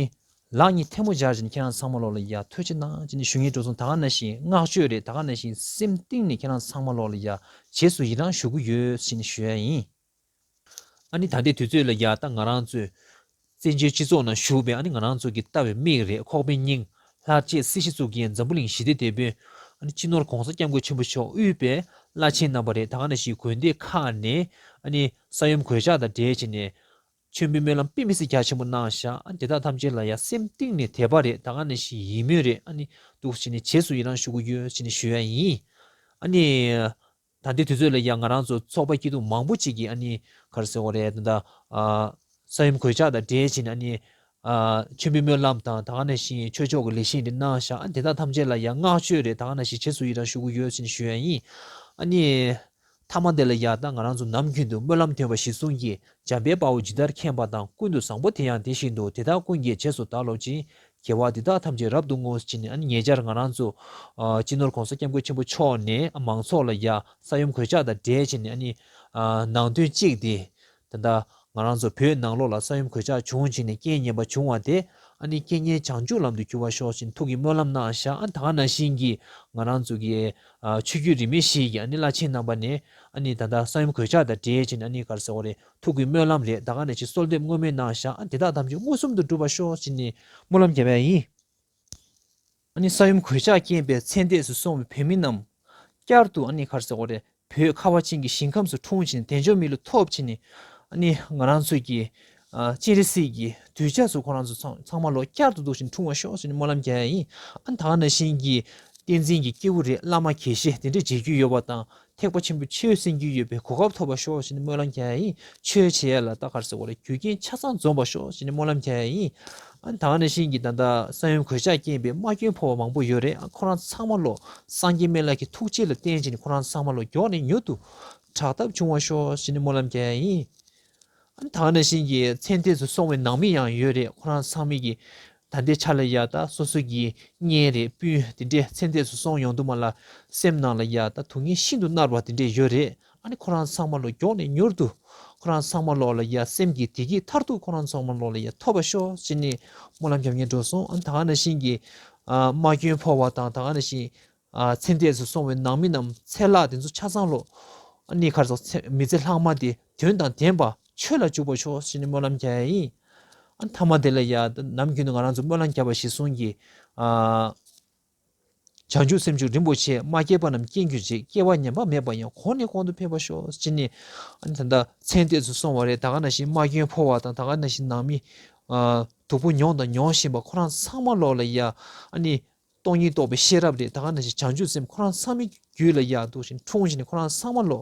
ལག་གཉིས་ཐལ་མོ་སྦྱར་བྱས་ནས་ཁྱེད་རང་ཚང་མ་ལོག་ལ་ཡ་ཐུགས་རྗེ་གནང་བྱས་ནས་ཞུ་སྙིང་འདོད་སོང་། ད་ག་ནང་བཞིན་བསྔགས་བརྗོད་རེད། ད་ག་ནང་བཞིན་སེམས་གཏིང་ནས་ཁྱེད་རང་ཚང་མ་ལོག་ལ་ཡ་རྗེས་སུ་ཡི་རང་ཞུ་གི་ཡོད་ཟེར་ནས་ཞུ་ཡ་ཡིན། ཨ་ནི་ད་ལྟའི་དུས་ཚོད་ལ་ཡ་ད་ང་རང་ཚོས་བཙན་བྱོལ་སྤྱི་ཚོགས་ནང་བཞུགས་པའི་ཨ་ནི་ང་རང་ཚོ་གི་ལྟ་བའི་མིག་རེད། ཁོག་པའི་སྙིང་། ལྷར་བཅས་སྲིད་ཞི་གཙུག་རྒྱན། འཛམ་བུ་གླིང་ཞི་བདེའི་དེད་དཔོན། ཨ་ནི་སྤྱི་ནོར་༸གོང་ས་༸སྐྱབས་མགོན་ཆེན་པོ་མཆོག་དབུས་པའི་བླ་ཆེན་རྣམ་པ་རེད། ད་ག་ནང་བཞིན་དགོན་སྡེ་ཁག་ནས་ཨ་ནི་ས་ཡོམ་གོད་ཆག་དང་འབྲེལ་བྱས་ནས་མཆོད་འབུལ་སྨོན་ལམ་དཔེ་མི་སྲིད་རྒྱ་ཆེན་པོ་གནང་བཞག། ཨ་ནི་དེ་དག་ཐམས་ཅད་ལ་ཡ་སེམས་གཏིང་ནས་དད་པ་རེད། ད་ག་ནང་བཞིན་ཡིད་སྨོན་རེད། ཨ་ནི་འདུག་བྱས་ནས་རྗེས་སུ་ཡི་རང་ཞུ་གི་ཡོད་ཟེར་ནས་ཞུ་ཡ་ཡིན། ཨ་ནི། ད་ལྟའི་དུས་ཚོད་ལ་ཡང་ང་རང་ཚོ་ཚོགས་པ་སྐྱིད་སྡུག་མང་པོ་ཅིག་གིས་ཨ་ནི་ག་རེ་ཟེར་དགོས་རེད། ད་ལྟ་ཨ་ས་ཡོམ་གོད་ཆག་དང་འབྲེལ་བྱས་ནས་ཨ་ནི་ཨ་མཆོད་འབུལ་སྨོན་ལམ་དང་། ད་ག་ནང་བཞིན་ཆོས་ཕྱོགས་ཀྱི་ལས་གཞི་འདི་གནང་བཞག། ཨ་དེ་དག་ཐམས་ཅད་ལ་ཡང་བསྔགས་བརྗོད་རེད། ད་ག་ནང་བཞིན་རྗེས་སུ་ཡི་རང་ཞུ་གི་ཡོད་ཟེར་ནས་ཞུ་ཡ་ཡིན། ཨ་ནི་མཐའ་མ་དེ་ལ་ཡང་ད་ང་རང་ཚོ་ནམ་རྒྱུན་དུ་སྨོན་ལམ་འདོན་པ་གཞིར་བཟུང་གིས། འཇམ་དཔལ་དཔའ་བོས་ཇི་ལྟར་མཁྱེན་པ་དང་། ཀུན་ཏུ་བཟང་པོ་དེ་ཡང་དེ་བཞིན་དུ། དེ་དག་ཀུན་གྱི་རྗེས་སུ་བདག་སློབ་ཅིང་། དགེ་བ་འདི་དག་ཐམས་ཅད་རབ་ཏུ་བསྔོ་ཟེར་ནས། ཨ་ནི་ཉེ་ཆར་ང་རང་ཚོ་ཨ་སྤྱི་ནོར་༸གོང་ས་༸སྐྱབས་མགོན་ཆེན་པོ་མཆོག་ནས་མང་ཚོགས་ལ་ཡ་ས་ཡོམ་གོད་ཆག་དང་འབྲེལ་བྱས་ནས་ཨ་ནི་ཨ་ནང་དོན་གཅིག་དེ། ད་ལྟ་ང་རང་ཚོ་བོད་ནང་ལོགས་ལ་ས་ཡོམ་གོད་ཆག་བྱུང་བྱས་ནས་རྐྱེན་ངན་པ་བྱུང་བ་དེ་ཨ་ནི་རྐྱེན་ངན་བྱང་ཆུབ་ལམ་དུ་འགྱུར་བར་ཤོག་ཅེས་ཐུགས་ཀྱི་སྨོན་ལམ་གནང་བཞག། ཨ་ད་ག་ནང་བཞིན་གྱི་ང་རང་ཚོ་གི་ཨ་ཆོས་བརྒྱུད་རིས་མེད་བཞི་གི་ཨ་ནི་བླ་ཆེན་རྣམ་པ་ནས་ཨ་ནི་ད་ལྟ་ས་ཡོམ་གོད་ཆག་དང་འབྲེལ་བྱས་ནས་ཨ་ནི་ག་རེ་ཟེར་དགོས་རེད། ཐུགས་ཀྱི་སྨོན་ལམ་རེད། ད་ག་ནང་བཞིན་གསོལ་འདེབས་བསྔོ་སྨོན་གནང་བཞག། ཨ་དེ་དག་ཐམས་ཅད་མངོན་སུམ་དུ་འགྲུབ་པར་ཤོག་ཅེས་ནས་སྨོན་ལམ་རྒྱབ་ཡ་ཡིན། ཨ་ནི་ས་ཡོམ་གོད་ཆག་རྐྱེན་པས་ཚེ་འདས་སུ་སོང་བའི་བོད་མི་རྣམས་བསྐྱར་དུ་ཨ་ནི་ག་རེ་ཟེར་དགོས་རེད། བོད་ཁ་བ་ཅན་གྱི་ཞིང་ཁམས་སུ་འཁྲུངས་ཤིང་དལ་འབྱོར་མི་ལུས་ཐོབ་བྱས་ནས། ཨ་ནི་ང་རང་ཚོ་གི་ཨ་སྤྱན་རས་གཟིགས་ཀྱི་གདུལ་བྱ་ཚོ་ཁོ་རང་ཚོ་ཚང་ཚང་མ་ལོ་བསྐྱར་དུ་འདུག་བཞིན་འཁྲུངས་པར་ཤོག་ཅེས་ནས་སྨོན་ལམ་རྒྱག་ཡ་ཡིན། ཨ་ནི་ད་ག་ནང་བཞིན་གྱི་བསྟན་འཛིན་གྱི་སྐྱེས་བུ་རེད། བླ་མ་དགེ་བཤེས་དེ་འདྲས་མཇལ་རྒྱུ་ཡོད་པ་དང་། ཐེག་པ་ཆེན་པོའི་ཆོས་གསན་རྒྱུ་ཡོད་པའི་གོ་སྐབས་ཐོབ་པར་ཤོག་ཅེས་ནས་སྨོན་ལམ་རྒྱག་ཡ་ཡིན། ཆོས་བྱེད་ཡ་ལ་ད་ག་རེ་ཟེར་དགོས་རེད། རྒྱུ་རྐྱེན་ཆ་ཚང་འཛོམས་པར་ཤོག་ཅེས་ནས་སྨོན་ལམ་རྒྱག་ཡ་ཡིན། ཨ་ནི་ད་ག་ནང་བཞིན་གྱི་ད་ལྟ་ས་ཡོམ་གོད་ཆག་རྐྱེན་པས་རྨ་སྐྱོན་ཕོག་པ་མང་པོ་ཡོད་རེད། ཨ་ཁོ་རང་ཚང་མ་ལོ་སངས་རྒྱས་སྨན་བླ་གི་ཐུགས་རྗེ་ལ་བརྟེན་བྱས་ནས་ཁོ་རང་ཚང་མ་ལོ་མགྱོགས་ནས་མྱུར་དུ་དྲག་ཐབས་བྱུང་བ་ཤོག་ཟེར་ནས་སྨོན་ལམ་རྒྱག་ཡ་ཡིན། ཨ་ནི་ད་ག་ནང་བཞིན་གྱི་ཚེ་འདས་སུ་སོང་བའི་ནང་མི་ཡང་ཡོད་རེད། ཁོ་རང་ཚང་མས་ཀྱི་ད་ལྟའི་ཆ་ལ་ཡ་ད་སོ་སོ་གི་གཉེན་རེད་སྤུན་དེ་འདྲས་ཚེ་འདས་སུ་སོང་ཡོང་དུས་མ་ལ་སེམས་ནང་ལ་ཡ་ད་སྡུག་བསྔལ་ཤིན་ཏུ་མནར་བ་དེ་འདྲས་ཡོད་རེད། ཨ་ནི་ཁོ་རང་ཚང་མ་ལོ་མགྱོགས་ནས་མྱུར་དུ་ཁོ་རང་ཚང་མ་ལོ་ལ་ཡ་སེམས་ཀྱི་བདེ་སྐྱིད་མཐར་ཐུག་ཁོ་རང་ཚང་མ་ལོ་ལ་ཡ་ཐོབ་པ་ཤོག་ཟེར་ནས་སྨོན་ལམ་རྒྱབ་མཁན་འགྲོ་སོང་། ཨ་ནི་ད་ག་ནང་བཞིན་གྱི་ཨ་རྨ་སྐྱོན་ཕོག་པ་དང་ད་ག་ནང་བཞིན་ཨ་ཚེ་འདས་སུ་སོང་བའི་ནང་མི་རྣམས་ཚེ་ལྷག་དེ་ཚོ་ཆ་ཚང་ལོ། ཨ་ནི་ག་རེ་ཟེར་ཚེ་མི་ཚེ་ལྷག་མ་དེ་དོན་དང་ལྡན་པ་ཆོས་ལ་འཇུག་པར་ཤོག་ཟེར་ནས་སྨོན་ལམ་རྒྱག་ཡ་ཡིན། ཨ་མཐའ་མ་དེ་ལ་ཡ་ནམ་རྒྱུན་དུ་ང་རང་ཚོ་སྨོན་ལམ་རྒྱབ་པ་གཞིར་བཟུང་གི་ཨ་བྱང་ཆུབ་སེམས་མཆོག་རིན་པོ་ཆེ། མ་སྐྱེས་པ་རྣམས་སྐྱེ་གྱུར་ཅིག། སྐྱེ་བ་ཉམས་པ་མེད་པ་ཡང་། གོང་ནས་གོང་དུ་འཕེལ་བར་ཤོག་ཟེར་ནས། ཨ་ནི་ད་ལྟ་ཚེ་འདས་སུ་སོང་བ་རེད། ད་ག་ནང་བཞིན་རྨ་སྐྱོན་ཕོག་པ་དང་ད་ག་ནང་བཞིན་ནང་མི་ཨ་སྡུག་པོ་མྱོང་དང་མྱོང་བཞིན་པ་ཁོ་རང་ཚང་མ་ལོ་ལ་ཡ་ཨ་ནི་སྟོང་ཉིད་རྟོགས་པའི་ཤེས་རབ་རེད། ད་ག་ནང་བཞིན་བྱང་ཆུབ་སེམས་ཁོ་རང་ཚང་མའི་རྒྱུད་ལ་ཡ་འདུག་བཞིན་འཁྲུངས་བཞིན་ཁོ་རང་ཚང་མ་ལོ་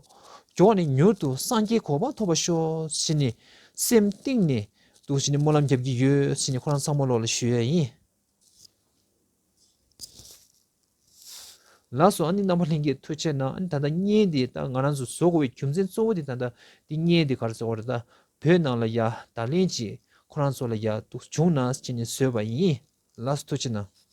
མགྱོགས་ནས་མྱུར་དུ་སངས་རྒྱས་གོ་འཕང་ཐོབ་པར་ཤོག་ཟེར་ནས་སེམས་གཏིང་ནས་འདུག་བཞིན་སྨོན་ལམ་རྒྱབ་ཀྱི་ཡོད་ཟེར་ནས་ཁོ་རང་ཚང་མ་ལོ་ལ་ཞུ་ཡ་ཡིན། ལགས་སོ། ཨ་ནི་རྣམ་པ་ལྷན་རྒྱས་ཐུགས་རྗེ་གནང་། ཨ་ནི་ད་ལྟ་བརྙན་འདི་ད་ང་རང་ཚོ་བཟོ་དགོས་པའི་རྒྱུ་མཚན་གཙོ་བོ་དེ་ད་ལྟ་འདི་བརྙན་འདི་ག་རེ་ཟེར་བ་རེད། ད་བོད་ནང་ལ་ཡ་ད་ལན་ཅིག་ཁོ་རང་ཚོ་ལ་ཡ་འདུག་བྱུང་ན་ཟེར་ནས་བཟོས་པ་ཡིན། ལགས་སོ། ཐུགས་རྗེ་གནང་།